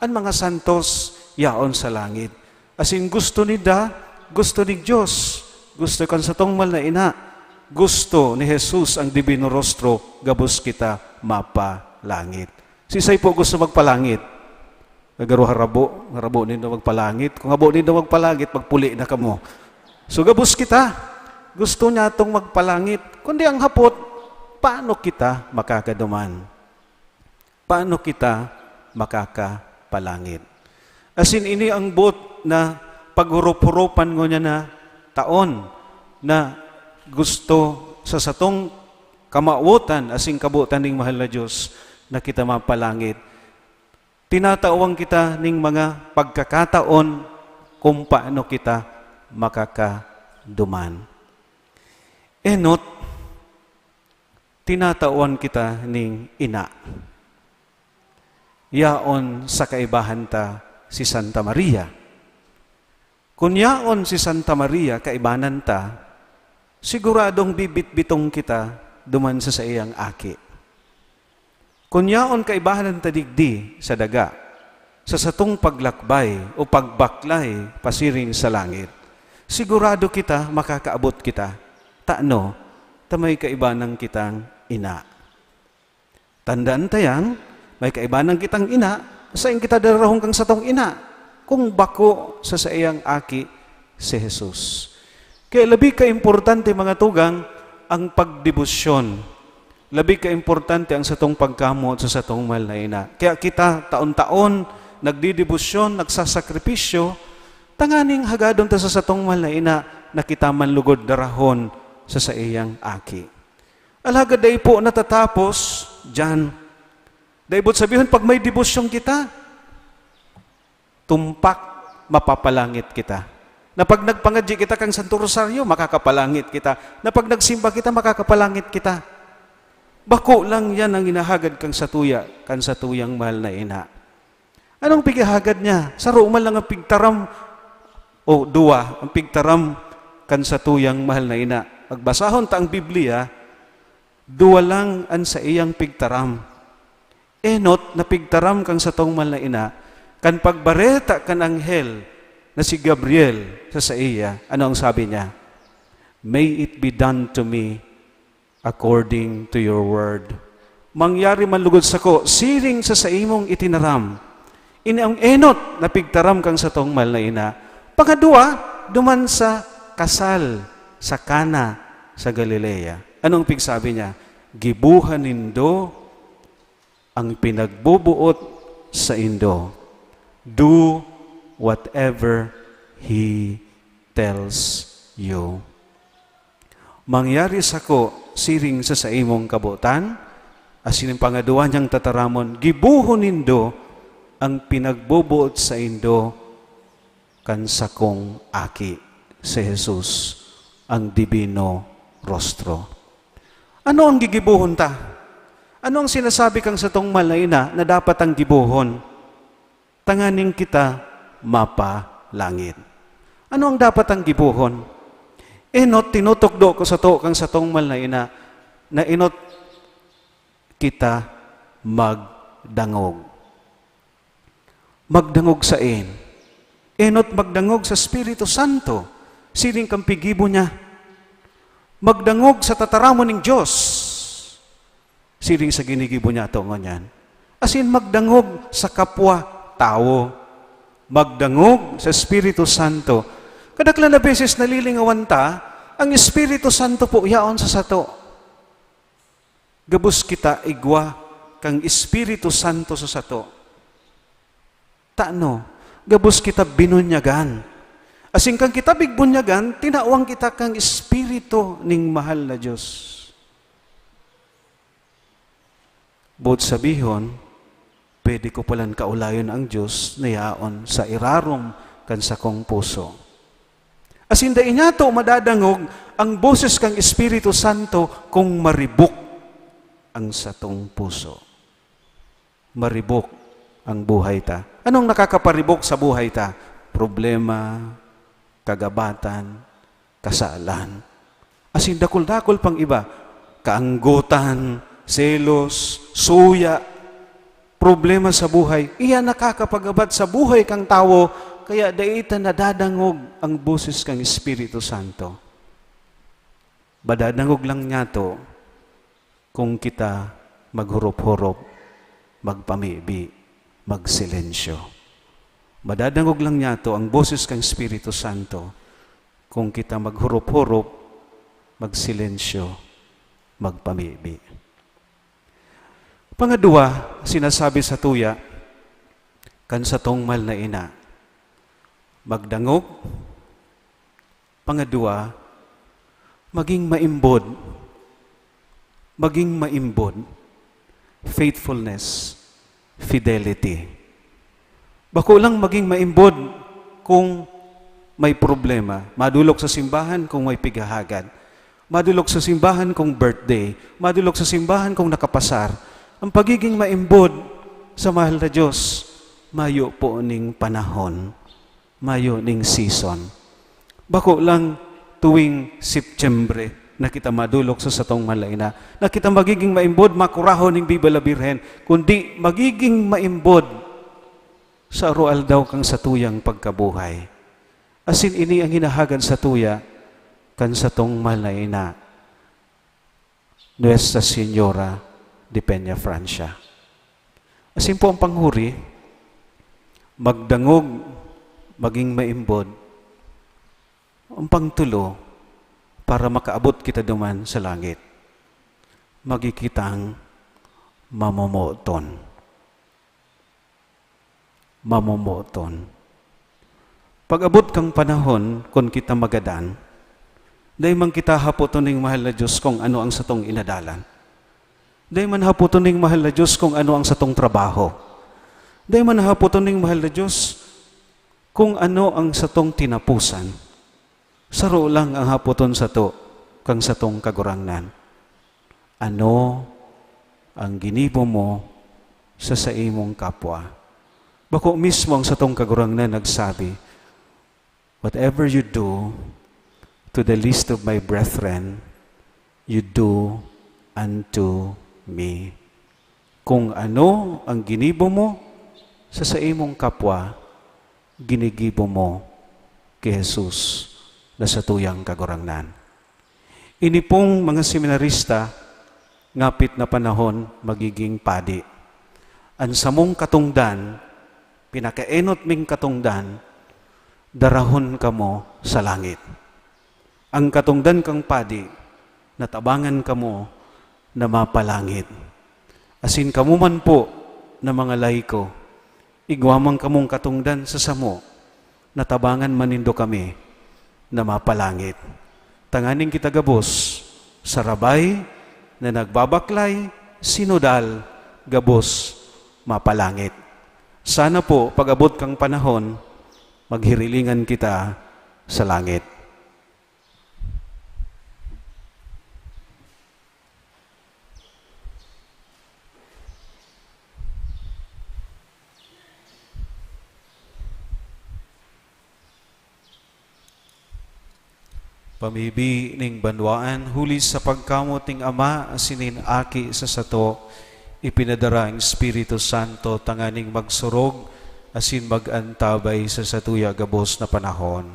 an mga santos yaon sa langit. Asin gusto ninda, gusto ning Dios, gusto kan satong mahal na ina, gusto ni Jesus, ang Divino Rostro, gabos kita mapalangit. Sisay po gusto magpalangit? Nagaro harabo, harabo nindo magpalangit. Kung habo nindo magpalangit, magpuli na kamo. So, gabos kita. Gusto niya tong magpalangit. Kundi ang hapot, paano kita makakaduman? Paano kita makakapalangit? Asin ini ang boot na paghurup-hurupan ngunyan na taon na gusto sa satong kamawotan asin kabotan ning mahal na Dios na kita mapalangit. Tinatawan kita ning mga pagkakataon kung paano kita makakaduman. Enot, tinatawan kita ning ina. Yaon sa kaibahan ta si Santa Maria. Kun yaon si Santa Maria, kaibanan ta, siguradong bibitbitong kita duman sa saiyang aki. Kun yaon kaibahan ta digdi sa daga, sa satong paglakbay o pagbaklay pasiring sa langit, sigurado kita makakaabot kita. Tano, ta may kaibanan kitang ina. Tandaan ta yan, may kaibanan kitang ina, saen kita darahon kan satong ina, kung bako sa saiyang aki si Jesus. Kaya labi ka importante, mga tugang, ang pagdebosyon. Labi ka importante ang satong pagkamoot sa satong mahal na ina. Kaya kita taon-taon nagdidebosyon, nagsasakripisyo, tanganing hagadon ta sa satong mahal na ina na kita man lugod darahon sa saiyang aki. Alagad dai po natatapos diyan. Dai boot sabihon, pag may debosyon kita, tumpak, mapapalangit kita. Na pag nagpangadyi kita kan Santo Rosario, makakapalangit kita. Na pag nagsimba kita, makakapalangit kita. Bako lang yan ang hinahagad kan satuya, kan satuyang mahal na ina. Anong pighahagad niya? Saro man lang ang pigtaram, o duwa ang pigtaram kan satuyang mahal na ina. Pagbasahon ta ang Biblia, duwa lang an saiyang pigtaram. Enot na pigtaram kan satong mahal na ina, kan pagbareta kan anghel na si Gabriel sa saiya. Ano ang sabi niya? "May it be done to me according to your word." Mangyari man lugod sako siring sa saimong itinaram. Ini ang enot na pigtaram kan satong mahal na ina. Pangadwa, duman sa kasal sa Cana sa Galilea. Anong pigsabi niya? "Gibohan nindo ang pinagboboot saindo. Do whatever he tells you." Mangyari sako siring sa saimong kabotan, asin ang pangadwa niyang tataramon, "Gibohon nindo ang pinagboboot saindo kan sakong Aki, si Jesus, ang Divino Rostro." Ano ang gigibohon ta? Ano ang sinasabi kan satong mahal na ina na dapat ang gibohon? Tanganing kita mapalangit. Ano ang dapat ang gibohon? Enot, tinutukdo ko sato kan satong mahal na ina, na enot kita magdangog. Magdangog saen? Enot magdangog sa Espiritu Santo, siring kan piggibo niya. Magdangog sa tataramon ning Dios, siring sa ginigibo niya ato ngunyan. Asin magdangog sa kapwa tawo. Magdangog sa Espiritu Santo. Kadaklan na beses nalilingawan ta, ang Espiritu Santo po yaon sa sato. Gabos kita igwa kan Espiritu Santo sa sato. Tano, gabos kita binunyagan. Asin kan kita bigbunyagan, tinawan kita kan Espiritu ning mahal na Dios. Boot sabihon, Pwede ko palan kaulayon ang Dios na yaon sa irarom kan sakong puso. Asin dai niyato madadangog ang boses kan Espiritu Santo kung maribok ang satong puso. Maribok ang buhay ta. Anong nakakaparibok sa buhay ta? Problema, kagabatan, kasalan. Asin dakul-dakul pang iba, kaanggotan, selos, suya, problema sa buhay. Iya nakakapagabat sa buhay kang tawo, kaya dai ta nadadangog ang boses kang Espiritu Santo. Madadangog lang niyato kung kita maghurop-hurop, magpamibi, magsilensyo. Madadangog lang niyato ang boses kang Espiritu Santo kung kita maghurop-hurop, magsilensyo, magpamibi. Pangadwa, sinasabi sa tuya kan satong mahal na ina, magdangog. Pangadwa, maging maimbod. Maging maimbod. Faithfulness, fidelity. Bako lang maging maimbod kung may problema. Madulok sa simbahan kung may pighahagad. Madulok sa simbahan kung birthday. Madulok sa simbahan kung nakapasar. Ang pagiging maimbod sa mahal na Diyos, mayo po ning panahon, mayo ning season. Bako lang tuwing Setyembre na kita madulok sa satong mahal na ina, na kita magiging maimbod, makurahon ning Viva la Virgen, kundi magiging maimbod sa aroaldaw kang satuyang pagkabuhay. Asin ini ang hinahagad sa tuya kan satong mahal na ina, Nuestra Señora de Peña Francia. Asin po ang panghuri, magdangog, maging maimbod. Ang pangtulo, para makaabot kita duman sa langit, magikitang mamomoton. Mamomoton. Pag-abot kang panahon, kun kita magadan, dai man kita hapoton ning mahal na Diyos kung ano ang satong inadalan. Dai man hapoton ning mahal na Diyos kung ano ang satong trabaho. Dai man hapoton ning mahal na Diyos kung ano ang satong tinapusan. Saro lang ang hapoton sato kang satong Kagurangnan. Ano ang ginibo mo sa saimong kapwa? Bako mismo ang satong Kagurangnan nagsabi, "Whatever you do to the least of my brethren, you do unto me." Kung ano ang ginibo mo sa saimong kapwa, ginigibo mo ki Jesus na satuyang Kagurangnan. Ini pong mga seminarista, ngapit na panahon magiging padi. An samong katongdan, pinakaenot ming katongdan, darahon kamo sa langit. Ang katongdan kang padi, natabangan kamo na mapalangit. Asin kamo man po na mga laiko, igwa man kamong katongdan sa samo, natabangan man nindo kami na mapalangit. Tanganing kita gabos, sarabay na nagbabaklay, sinudal, gabos, mapalangit. Sana po, pag-abot kang panahon, maghirilingan kita sa langit. Pamibi ning banwaan, huli sa pagkamot ning Ama asin nin Aki sa sato, ipinadara ang Espiritu Santo tanganing magsurog asin mag-antabay sa satuya gabos na panahon.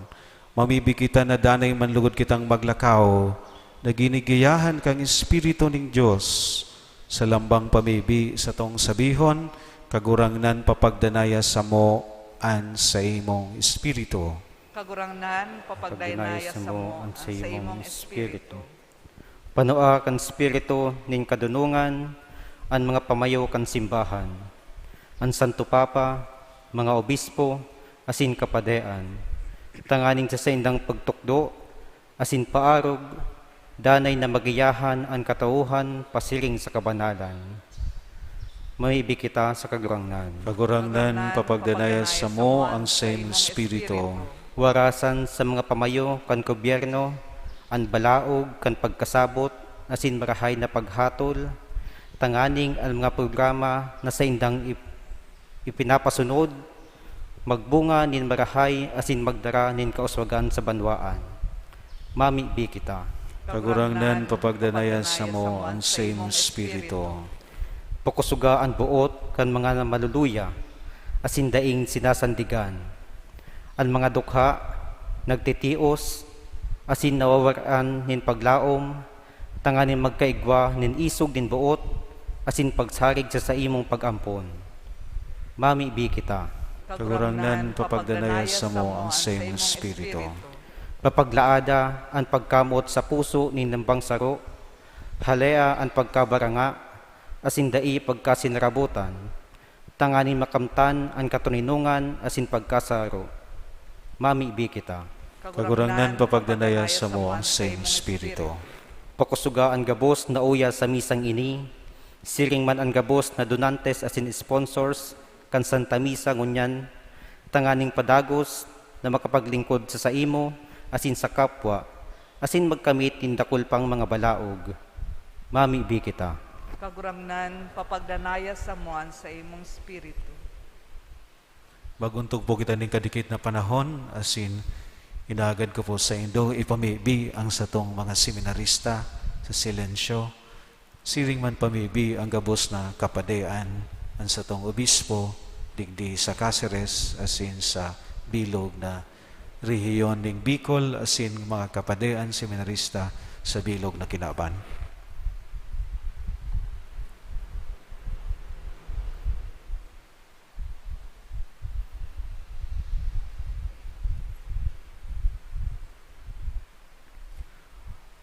Mamibi kita na danay man lugod kitang maglakaw, na ginigiyahan kan Espiritu nin Dios. Sa lambang pamibi, satong sabihon, "Kagurangnan, papagdanaya samo an saimong espiritu." Kagurangnan, papagdanaya samo an saimong espiritu. Panua kan espiritu nin kadonongan an mga pamayo kan simbahan, an Santo Papa, mga obispo, asin kapadean, tanganing sa saindang pagtukdo asin paarog, danay na magiyahan an katauhan pasiring sa kabanalan. Mamibi kita sa Kagurangnan. Kagurangnan, papagdanaya samo ang saimong Espiritu. Warasan sa mga pamayo kan gobyerno, an balaog kan pagkasabot asin marahay na paghatol, tanganing an mga programa na saindang ip-, ipinapasunod magbunga nin marahay asin magdara nin kauswagan sa banwaan. Mamibi kita. Kagurangnan, papagdanaya samo ang saimong Espiritu. Pakusuga an boot kan mga maluluya asin daing sinasandigan. An mga dukha nagtitios asin nawawaran nin paglaom, tanganing magkaigwa nin isog nin boot asin pagsarig sa saimong pag-ampon. Mamibi kita. Kagurangnan, papagdanaya samo ang saimong Espiritu. Papaglaada an pagkamoot sa puso nin lambang saro, halea an pagkabaranga asin dai pagkasinarabotan, tanganing makamtan an katoninongan asin pagkasaro. Mamibi kita. Kagurangnan, papagdanaya samo ang saimong Espiritu. Pakusuga an gabos na uya sa misang ini, siring man an gabos na donantes asin sponsors kan Santa Misa ngunyan, tanganing padagos na makapaglingkod sa saimo asin sa kapwa, asin magkamit nin dakul pang mga balaog. Mamibi kita. Kagurangnan, papagdanaya samo an saimong Espiritu. Mag-ontog po kita nin kadikit na panahon, asin inagad ko po saindo ipamibi ang satong mga seminarista sa silensyo. Siring man pamibi ang gabos na kapadean, an satong obispo, digdi sa Caceres, asin sa bilog na rehiyon ning Bicol, asin mga kapadean seminarista sa bilog na kinaban.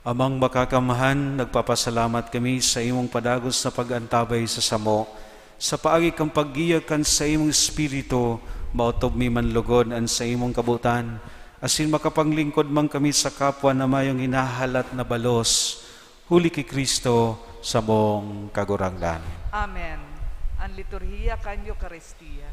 Amang Makakamhan, nagpapasalamat kami sa imong padagos na pag-antabay sa samo. Sa paagi kan paggiya kan saimong Espiritu, maotob mi man logod an saimong kabotan, asin makapanglingkod man kami sa kapwa na mayong hinahalat na balos, huli ki Cristo, samong Kagurangnan. Amen. An liturhiya kan Eukaristia.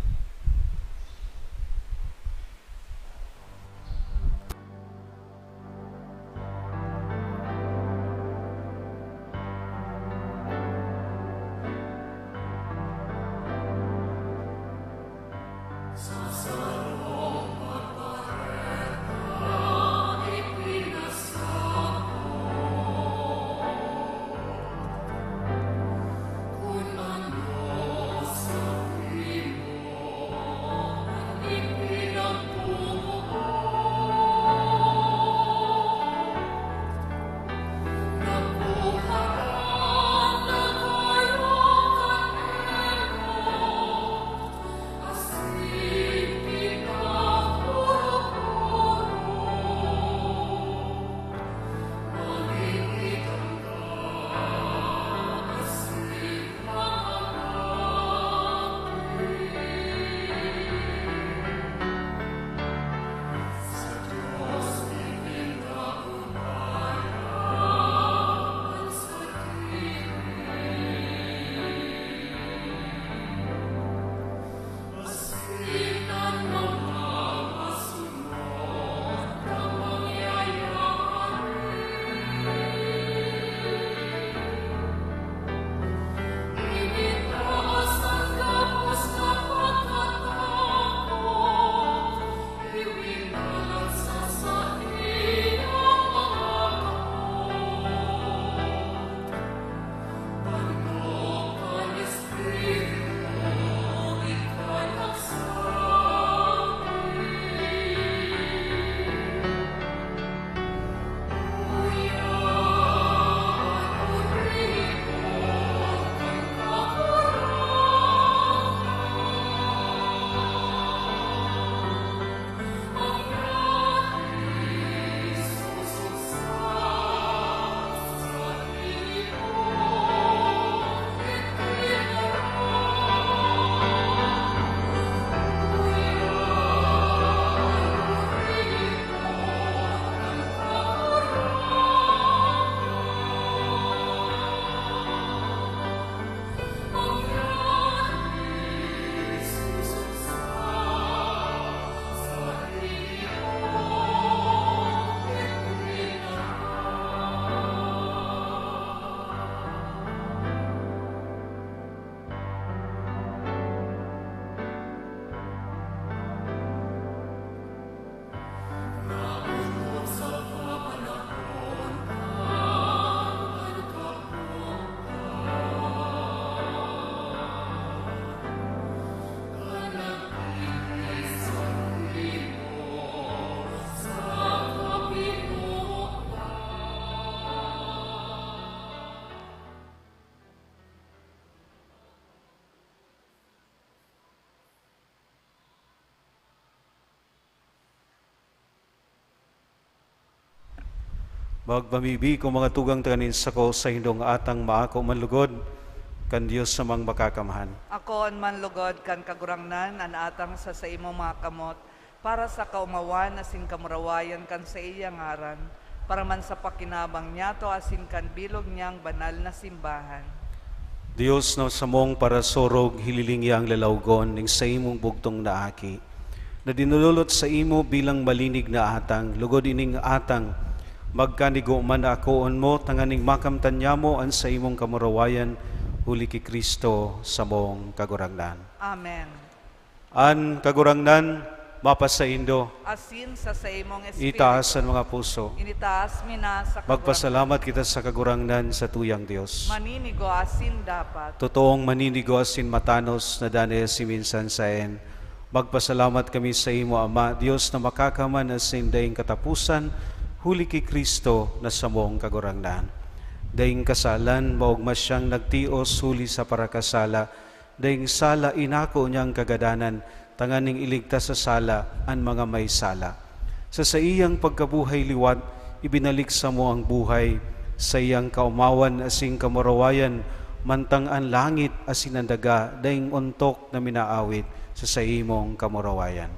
Pagpamibi ko, mga tugang, tanganing sako sa hindong atang maako man lugod kan Dios na Amang Makakamhan. Ako an manlugod kan Kagurangnan, an atang sa saimong mga kamot, para sa kaomawan asin kamurawayan kan saiyang ngaran, para man sa pakinabang niyato asin kan bilog niyang banal na simbahan. Dios na samong parasurog, hililingi ang lalawgon ning saimong bugtong na Aki, na dinodolot saimo bilang malinig na atang, lugod ining atang magkanigo man na akoon mo, tanganing makamtan niamo an saimong kamurawayan, huli ki Cristo samong Kagurangnan. Amen. An Kagurangnan mapasaindo. Asin sa saimong espiritu. Itaas an mga puso. Initaas mi na sa Kagurangnan. Magpasalamat kita sa Kagurangnan, sa tuyang Dios. Maninigo asin dapat. Totoong maninigo asin matanos na danay asin minsan saen. Magpasalamat kami saimo, Ama, Dios na makakaman asin daing kataposan, huli ki Cristo na samong Kagurangnan. Daing kasalan, maogma siyang nagtios huli sa parakasala, daing sala inako niyang kagadanan, tanganing iligtas sa sala an mga may sala. Sa saiyang pagkabuhay liwat, ibinalik samo ang buhay, saiyang kaomawan asin kamurawayan, mantang an langit asin an daga daing ontok na minaawit sa saimong kamurawayan.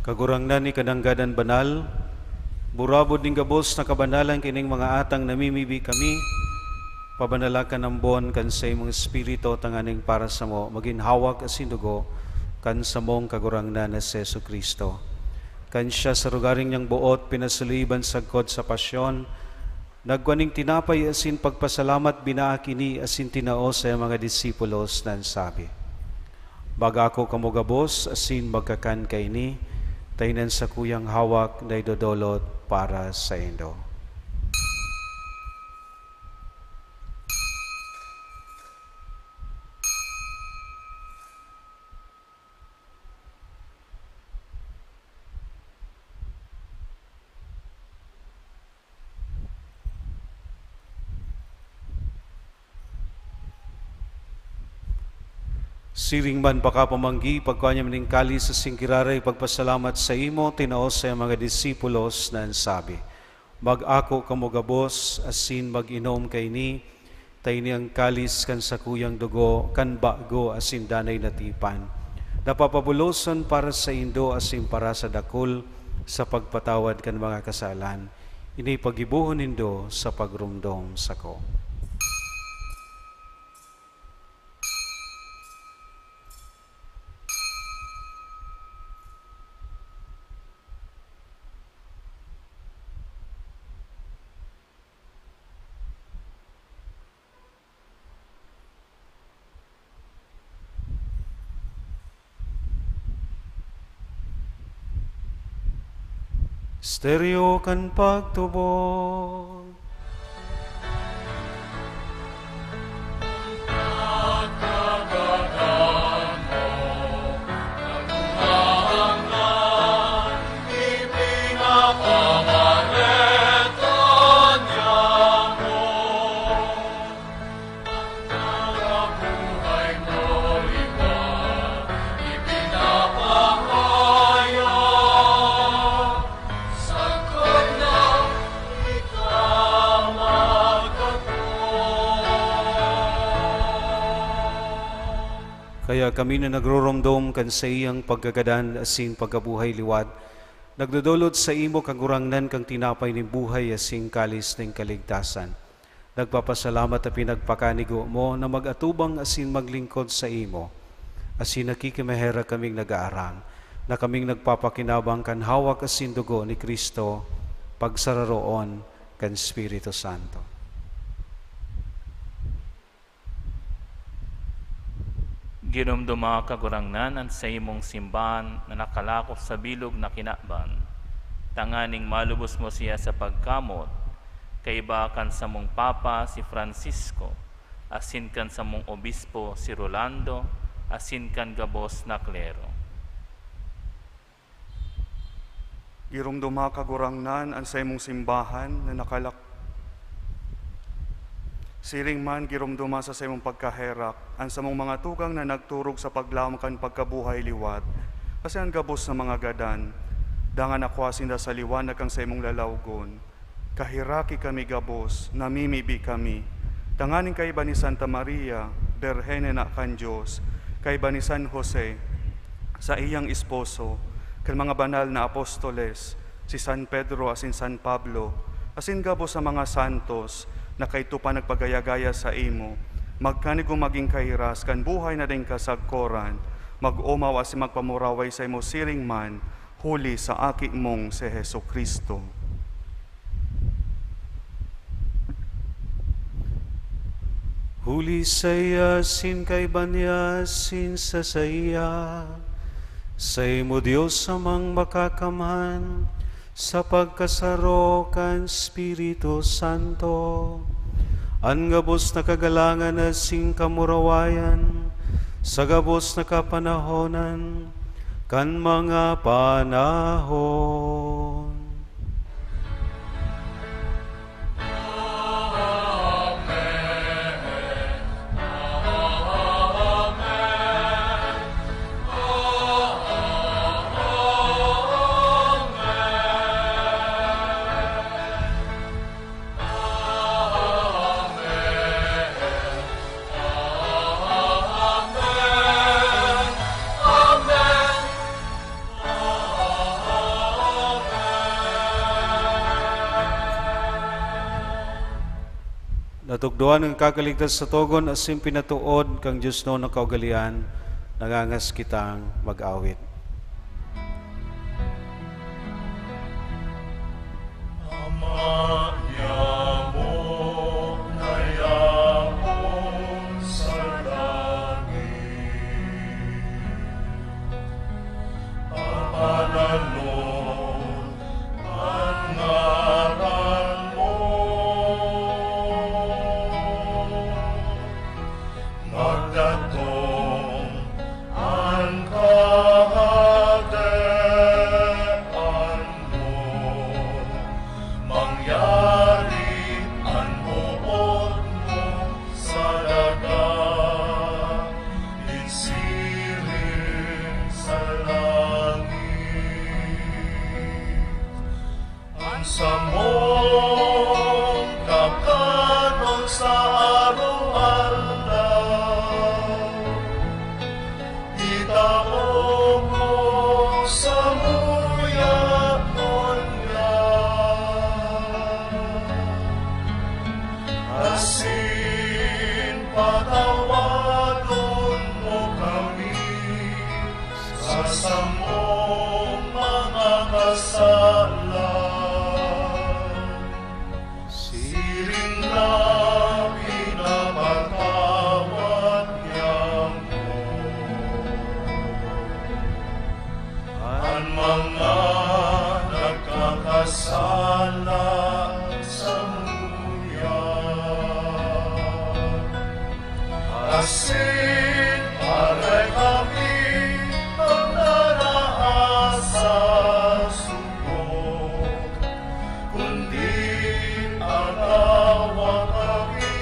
Kagurangnan ni Kananggadan Banal, burabod nin gabos na kabanalan kining mga atang namimibi kami, pabanalakan an bon kan saimong Espiritu tanganing para samo magin hawak asin dugo kan samong Kagurangnan na si Jesu-Cristo. Kan siya sa rogaring niyang boot pinasuliban sagkod sa pasyon, nagkua nin tinapay asin pagpasalamat, binaak ini asin tinao sa mga disipulos na nagsabi, "Mag-ako kamo gabos asin magkakan kaini, ta ini an sakuyang hawak na idodolot para saindo." Siring man pakapamanggi, pagkua niya man nin kalis asin giraray pagpasalamat saimo, tinao sa mga disipulos na nagsabi, "Mag-ako kamo gabos asin mag-inom kaini, ta ini an kalis kan sakuyang dugo kan bago asin danay na tipan, na papabuloson para saindo asin para sa dakul sa pagpatawad kan mga kasalan. Ini paggibohon nindo sa pagromdom sako." Misteryo kan pagtubod. Kaya kami na nagroromdom kan saiyang pagkagadan asin pagkabuhay liwat, Nagdodolot saimo, Kagurangnan, kan tinapay nin buhay asin kalis nin kaligtasan. Nagpapasalamat ta pinagpakanigo mo na mag-atubang asin maglingkod saimo, asin nakikimaherak kaming nag-aarang na kaming nagpapakinabang kan hawak asin dugo ni Cristo, pagsararoon kan Espiritu Santo. Giromdoma, Kagurangnan, an saimong simbahan na nakalakop sa bilog na kinaban, tanganing malubos mo siya sa pagkamot, kaiba kan samong Papa, si Francisco, asin kan samong Obispo, si Rolando, asin kan gabos na klero. Giromdoma, Kagurangnan, an saimong simbahan na nakalak-, siring man, giromdoma sa saimong pagkaherak an samong mga tugang na nagturog sa paglaom kan pagkabuhay liwat, asin an gabos na mga gadan, dangan akua sinda sa liwanag kan saimong lalawgon. Kaheraki kami gabos, namimibi kami, tanganing kaiba ni Santa Maria, Birhen na ina kan Dios, kaiba ni San Jose, saiyang esposo, kan mga banal na apostoles, si San Pedro asin San Pablo, asin gabos na mga santos na kaidto pa nagpagaya-gaya saimo, magkanigo magin kahiras kan buhay na daing kasagkoran, mag-omaw asin magpamuraway saimo siring man, huli sa Aki mong si Jesu-Cristo. Huli saiya, asin kaiba niya, asin sa saiya, saimo, Dios Amang Makakamhan, sa pagkasaro kan Espiritu Santo, an gabos na kagalangan asin kamurawayan, sa gabos na kapanahonan, kan mga panahon. Natukdoan an kakaligtas sa togon asin pinatood kan Diosnon na kaugalean, nangangas kitang mag-awit. Ama niamo na yaon sa langit, papananon an ngaran mo. Magdatong an Kahadean mo, mangyari an boot mo sa daga, nin siring sa langit. An samong kakanon sa araw-araw, itao mo samuya ngunyan, asin patawadon mo kami sa samong mga kasalan, siring na pinapatawad niamo an mga nagkakasala samuya. Asin aray kami an naraasa sa sugod, kundi atawa kami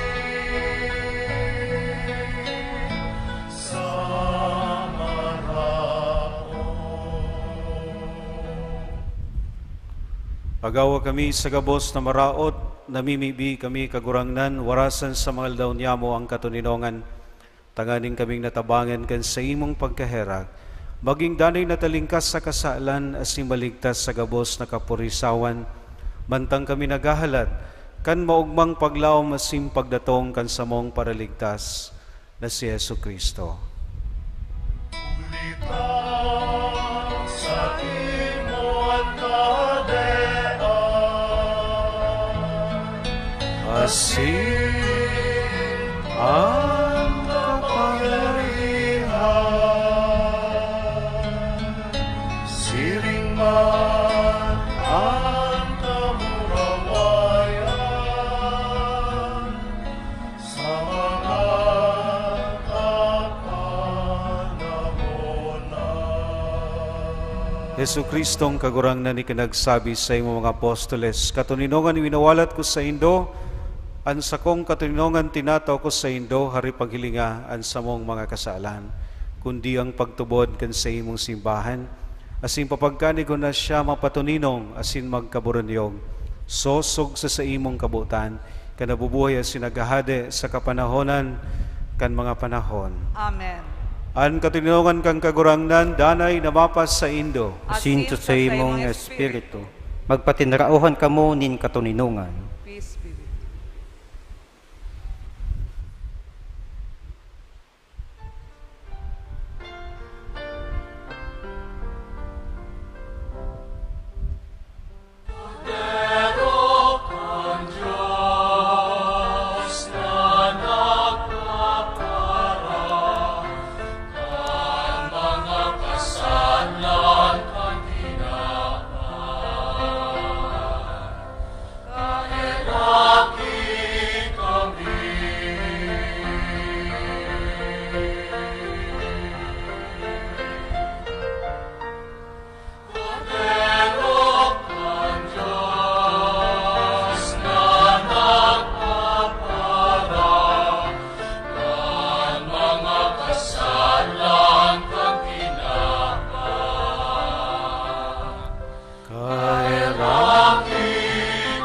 sa maraot. Pagawa kami sa gabos na maraot, namimibi kami, Kagurangnan, warasan sa mga aldaw niyamo an katoninongan, tanganing kaming natabangan kan saimong pagkaherak, Magin danay na talingkas sa kasalan asin maligtas sa gabos na kapurisawan, mantang kami naghahalat kan maogmang paglaom asin pagdatong kan samong Paraligtas na si Jesu-Cristo. Huli ta saimo an kahadean, asin an kapangyarihan, siring man an kamurawayan, sa mga kapanahonan. Jesu-Cristong Kagurangnan, ikinagsabi sa imong mga apostoles, "Katoninongan winawalat ko saindo, an sakong katoninongan tinatao ko saindo, hali paghilinga an samong mga kasalan, kundi an pagtubod kan saimong simbahan." Asin papagkanigon na siya mapatoninong asin magkaburonyog, sosog sa saimong kabotan, kan nabubuhay asin naghahade sa kapanahonan kan mga panahon. Amen. An katoninongan kan Kagurangnan danay na mapasaindo. Asin sa saimong espiritu. Magpatinaraohan kamo nin katoninongan. Peace be with you. Kaheraki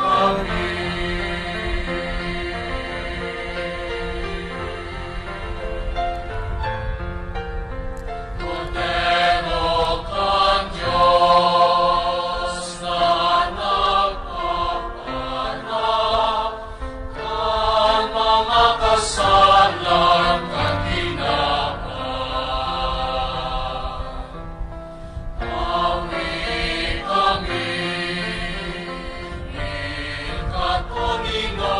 kami. Kordero kan Dios na nagpapanak kan mga kasalan kan tinawan. Awi kami nin katoninongan.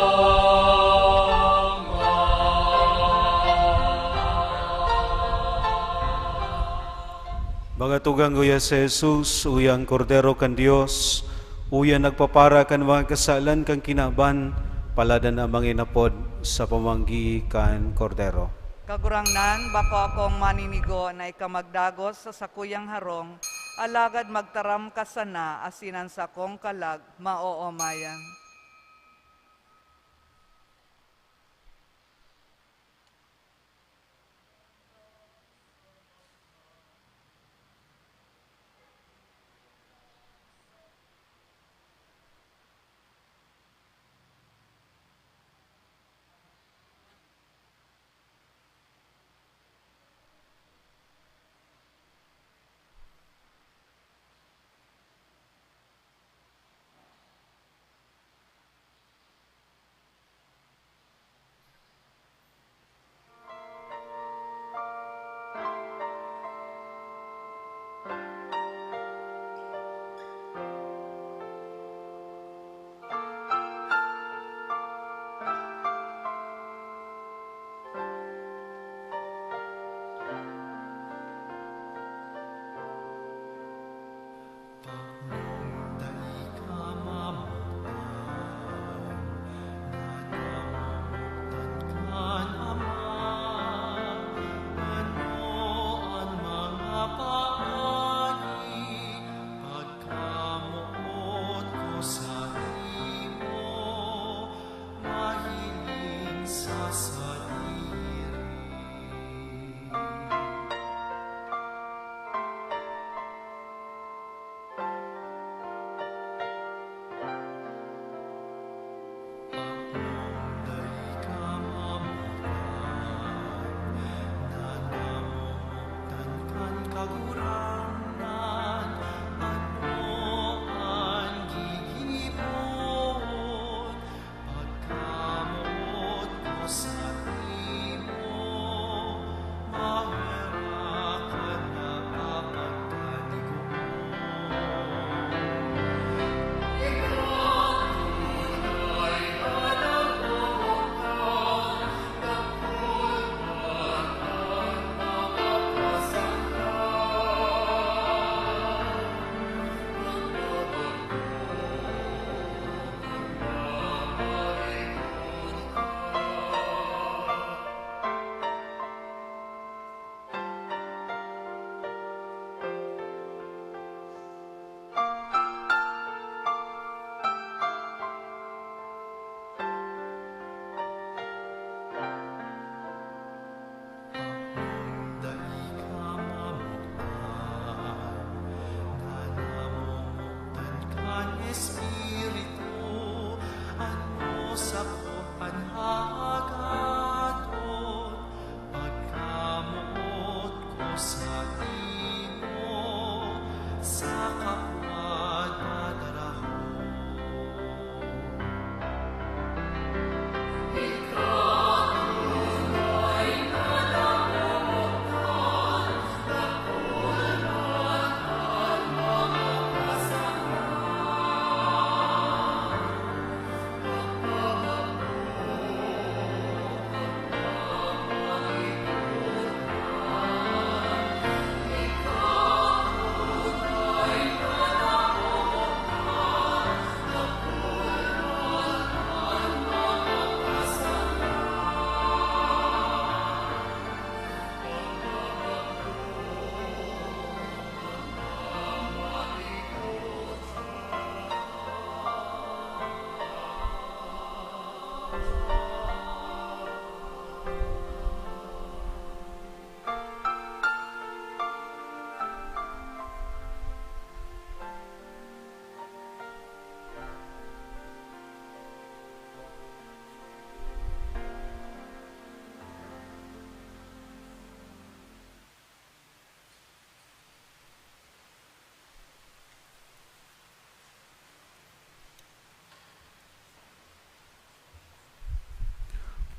Mga tugang, uya si Jesus, uya an Kordero kan Dios, uya an nagpapara kan mga kasalan kan kinaban, paladan na manginapod sa pamanggi kan Kordero. Kagurangnan, bako akong maninigo na ika magdagos sa sakuyang harong, alagad magtaram ka sana asin an sakong kalag maoomayan.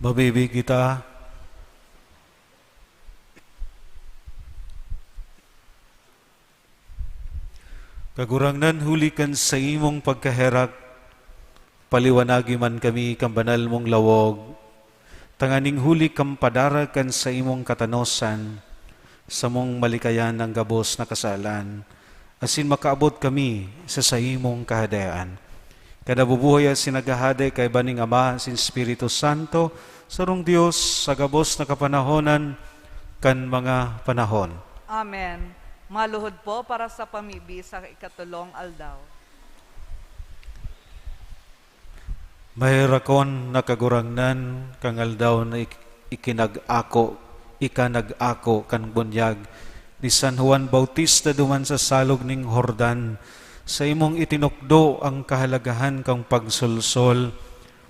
Mabibi kita. Kagurangnan, huli kan saimong pagkaherak, paliwanagi man kami kan banal mong lawog, tanganing huli kan padarag kan saimong katanosan, samong malikayan an gabos na kasalan, asin makaabot kami sa saimong Kahadean. Kan nabubuhay asin naghahade kaiba nin Ama asin Espiritu Santo, sarong Dios, sa gabos na kapanahonan kan mga panahon. Amen. Maluhod po para sa pamibi sa ikatulong aldaw. Maherakon na Kagurangnan, kan aldaw na ik-, ikinag-ako, ika nag-ako kan bunyag ni San Juan Bautista duman sa salog nin Jordan, saimong itinukdo an kahalagahan kan pagsolsol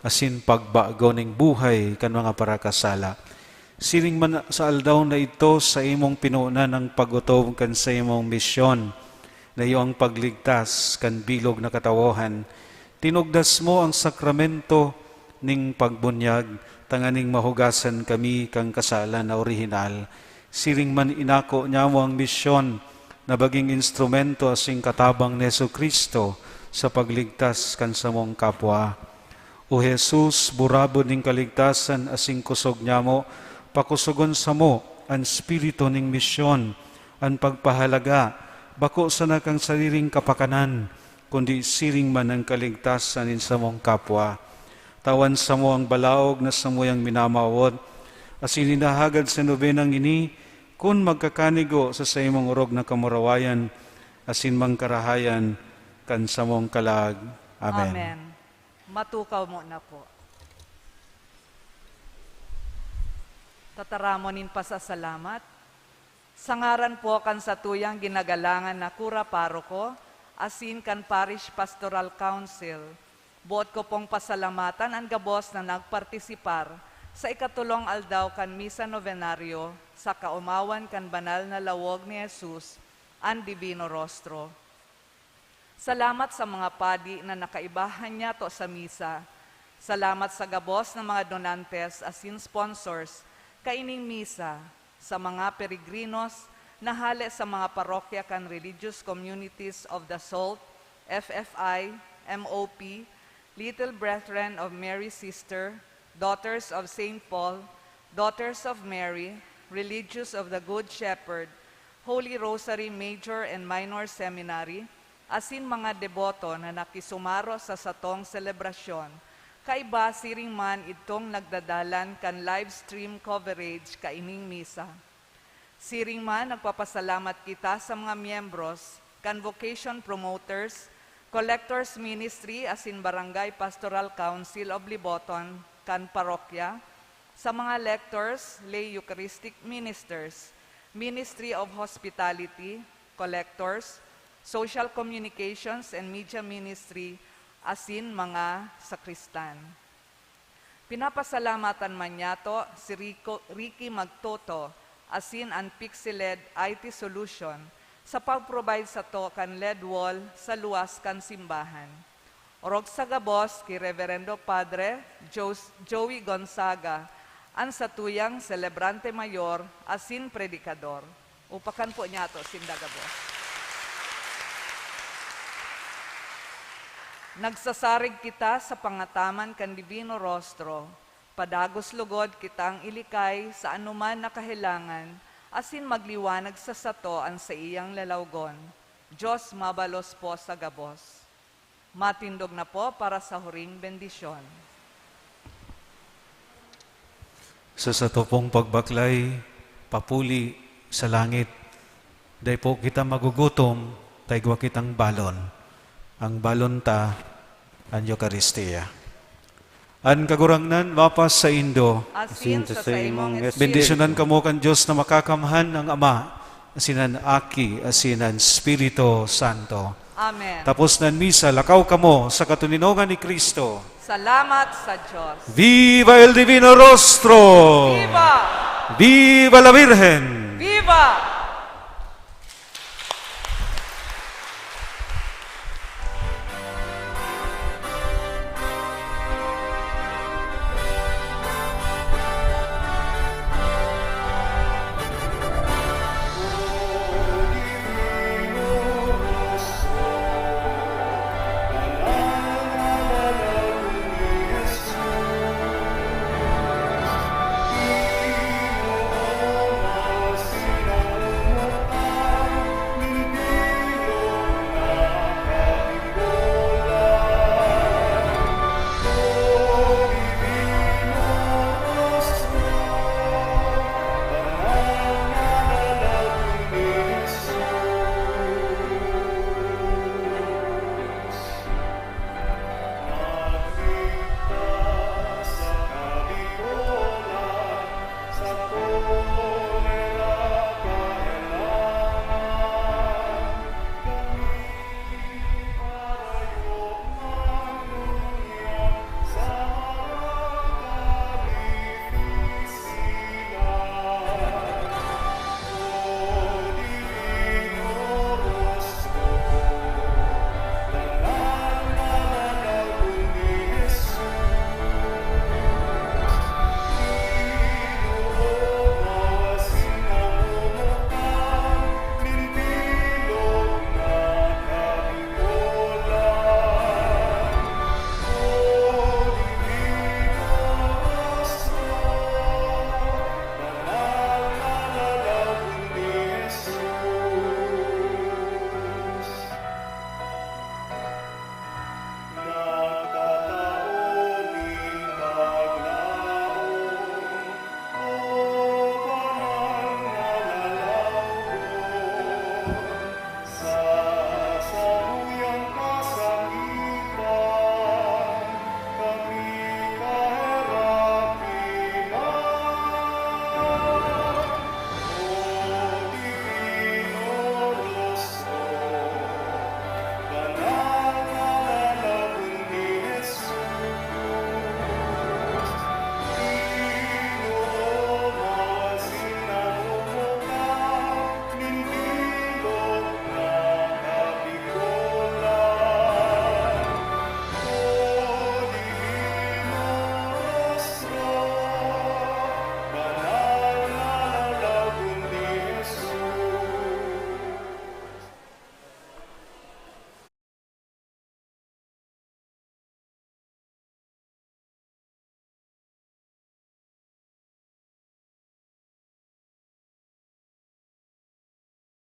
asin pagbago nin buhay kan mga parakasala. Siring man sa aldaw na idto, saimong pinonan an pag-otob kan saimong misyon, na iyo an pagligtas kan bilog na katawohan. Tinugdas mo an sakramento nin pagbunyag, tanganing mahugasan kami kan kasalan na orihinal. Siring man inako nyamo an misyon na magin instrumento asin katabang ni Jesu-Cristo sa pagligtas kan samong kapwa. O Jesus, burabod nin kaligtasan asin kosog nyamo, pakosogon samo an espiritu nin misyon, an pagpahalaga, bako sana kan sariring kapakanan, kundi siring man an kaligtasan nin samong kapwa. Tawan samo an balaog na samuyang minamawot, asin hinahagad sa nobenang ini, kun magkakanigo sa saimong orog na kamurawayan asin mangkarahayan kan samong kalag. Amen. Amen. Matukaw mo na po. Tataramon nin pasasalamat. Sa ngaran po kan satuyang ginagalangan na kura paroko, asin kan Parish Pastoral Council, boot ko pong pasalamatan an gabos na nagpartisipar sa ikatulong aldaw kan Misa Novenario sa kaomawan kan banal na lawog ni Jesus, an Divino Rostro. Salamat sa mga padi na nakaibahan niyato sa misa. Salamat sa gabos na mga donantes asin sponsors kaining misa, sa mga peregrinos na hale sa mga parokya kan Religious Communities of the Salt, F F I, M O P, Little Brethren of Mary Sister, Daughters of Saint Paul, Daughters of Mary, Religious of the Good Shepherd, Holy Rosary Major and Minor Seminary, asin mga deboto na nakisumaro sa satong selebrasyon, kaiba siring man idtong nagdadalan kan live stream coverage kaining misa. Siring man, nagpapasalamat kita sa mga miyembros kan Vocation Promoters, Collectors Ministry asin Barangay Pastoral Council of Liboton kan parokya, sa mga lectors, lay Eucharistic Ministers, Ministry of Hospitality, Collectors, Social Communications and Media Ministry, asin mga sakristan. Pinapasalamatan man niyato si Rico, Ricky Magtoto asin an Pixeled I T Solution sa pag-provide sato kan L E D wall sa luwas kan simbahan. Orog sa gabos ki Reverendo Padre Jos-, Joey Gonzaga, an satuyang selebrante mayor asin predikador. Upakan po niyato sinda gabos. Nagsasarig kita sa pangataman kan Divino Rostro. Padagos lugod kitang ilikay sa anoman na kahelangan, asin magliwanag sa sato an saiyang lalawgon. Dios mabalos po sa gabos. Matindog na po para sa huring bendisyon. Sa sato pong pagbaklay, papuli sa langit, dai po kita magugutom, ta igwa kitang balon. Ang balon ta, an Eukaristia. An Kagurangnan mapasaindo. Asin sa saimong espiritu. Bendisyonan kamo kan Dios na Makakamhan, ang Ama, asin an Aki, asin an Espiritu Santo. Amen. Tapos na an misa, lakaw kamo sa katoninongan ni Cristo. Salamat sa Dios. Viva el Divino Rostro! Viva! Viva la Virgen! Viva!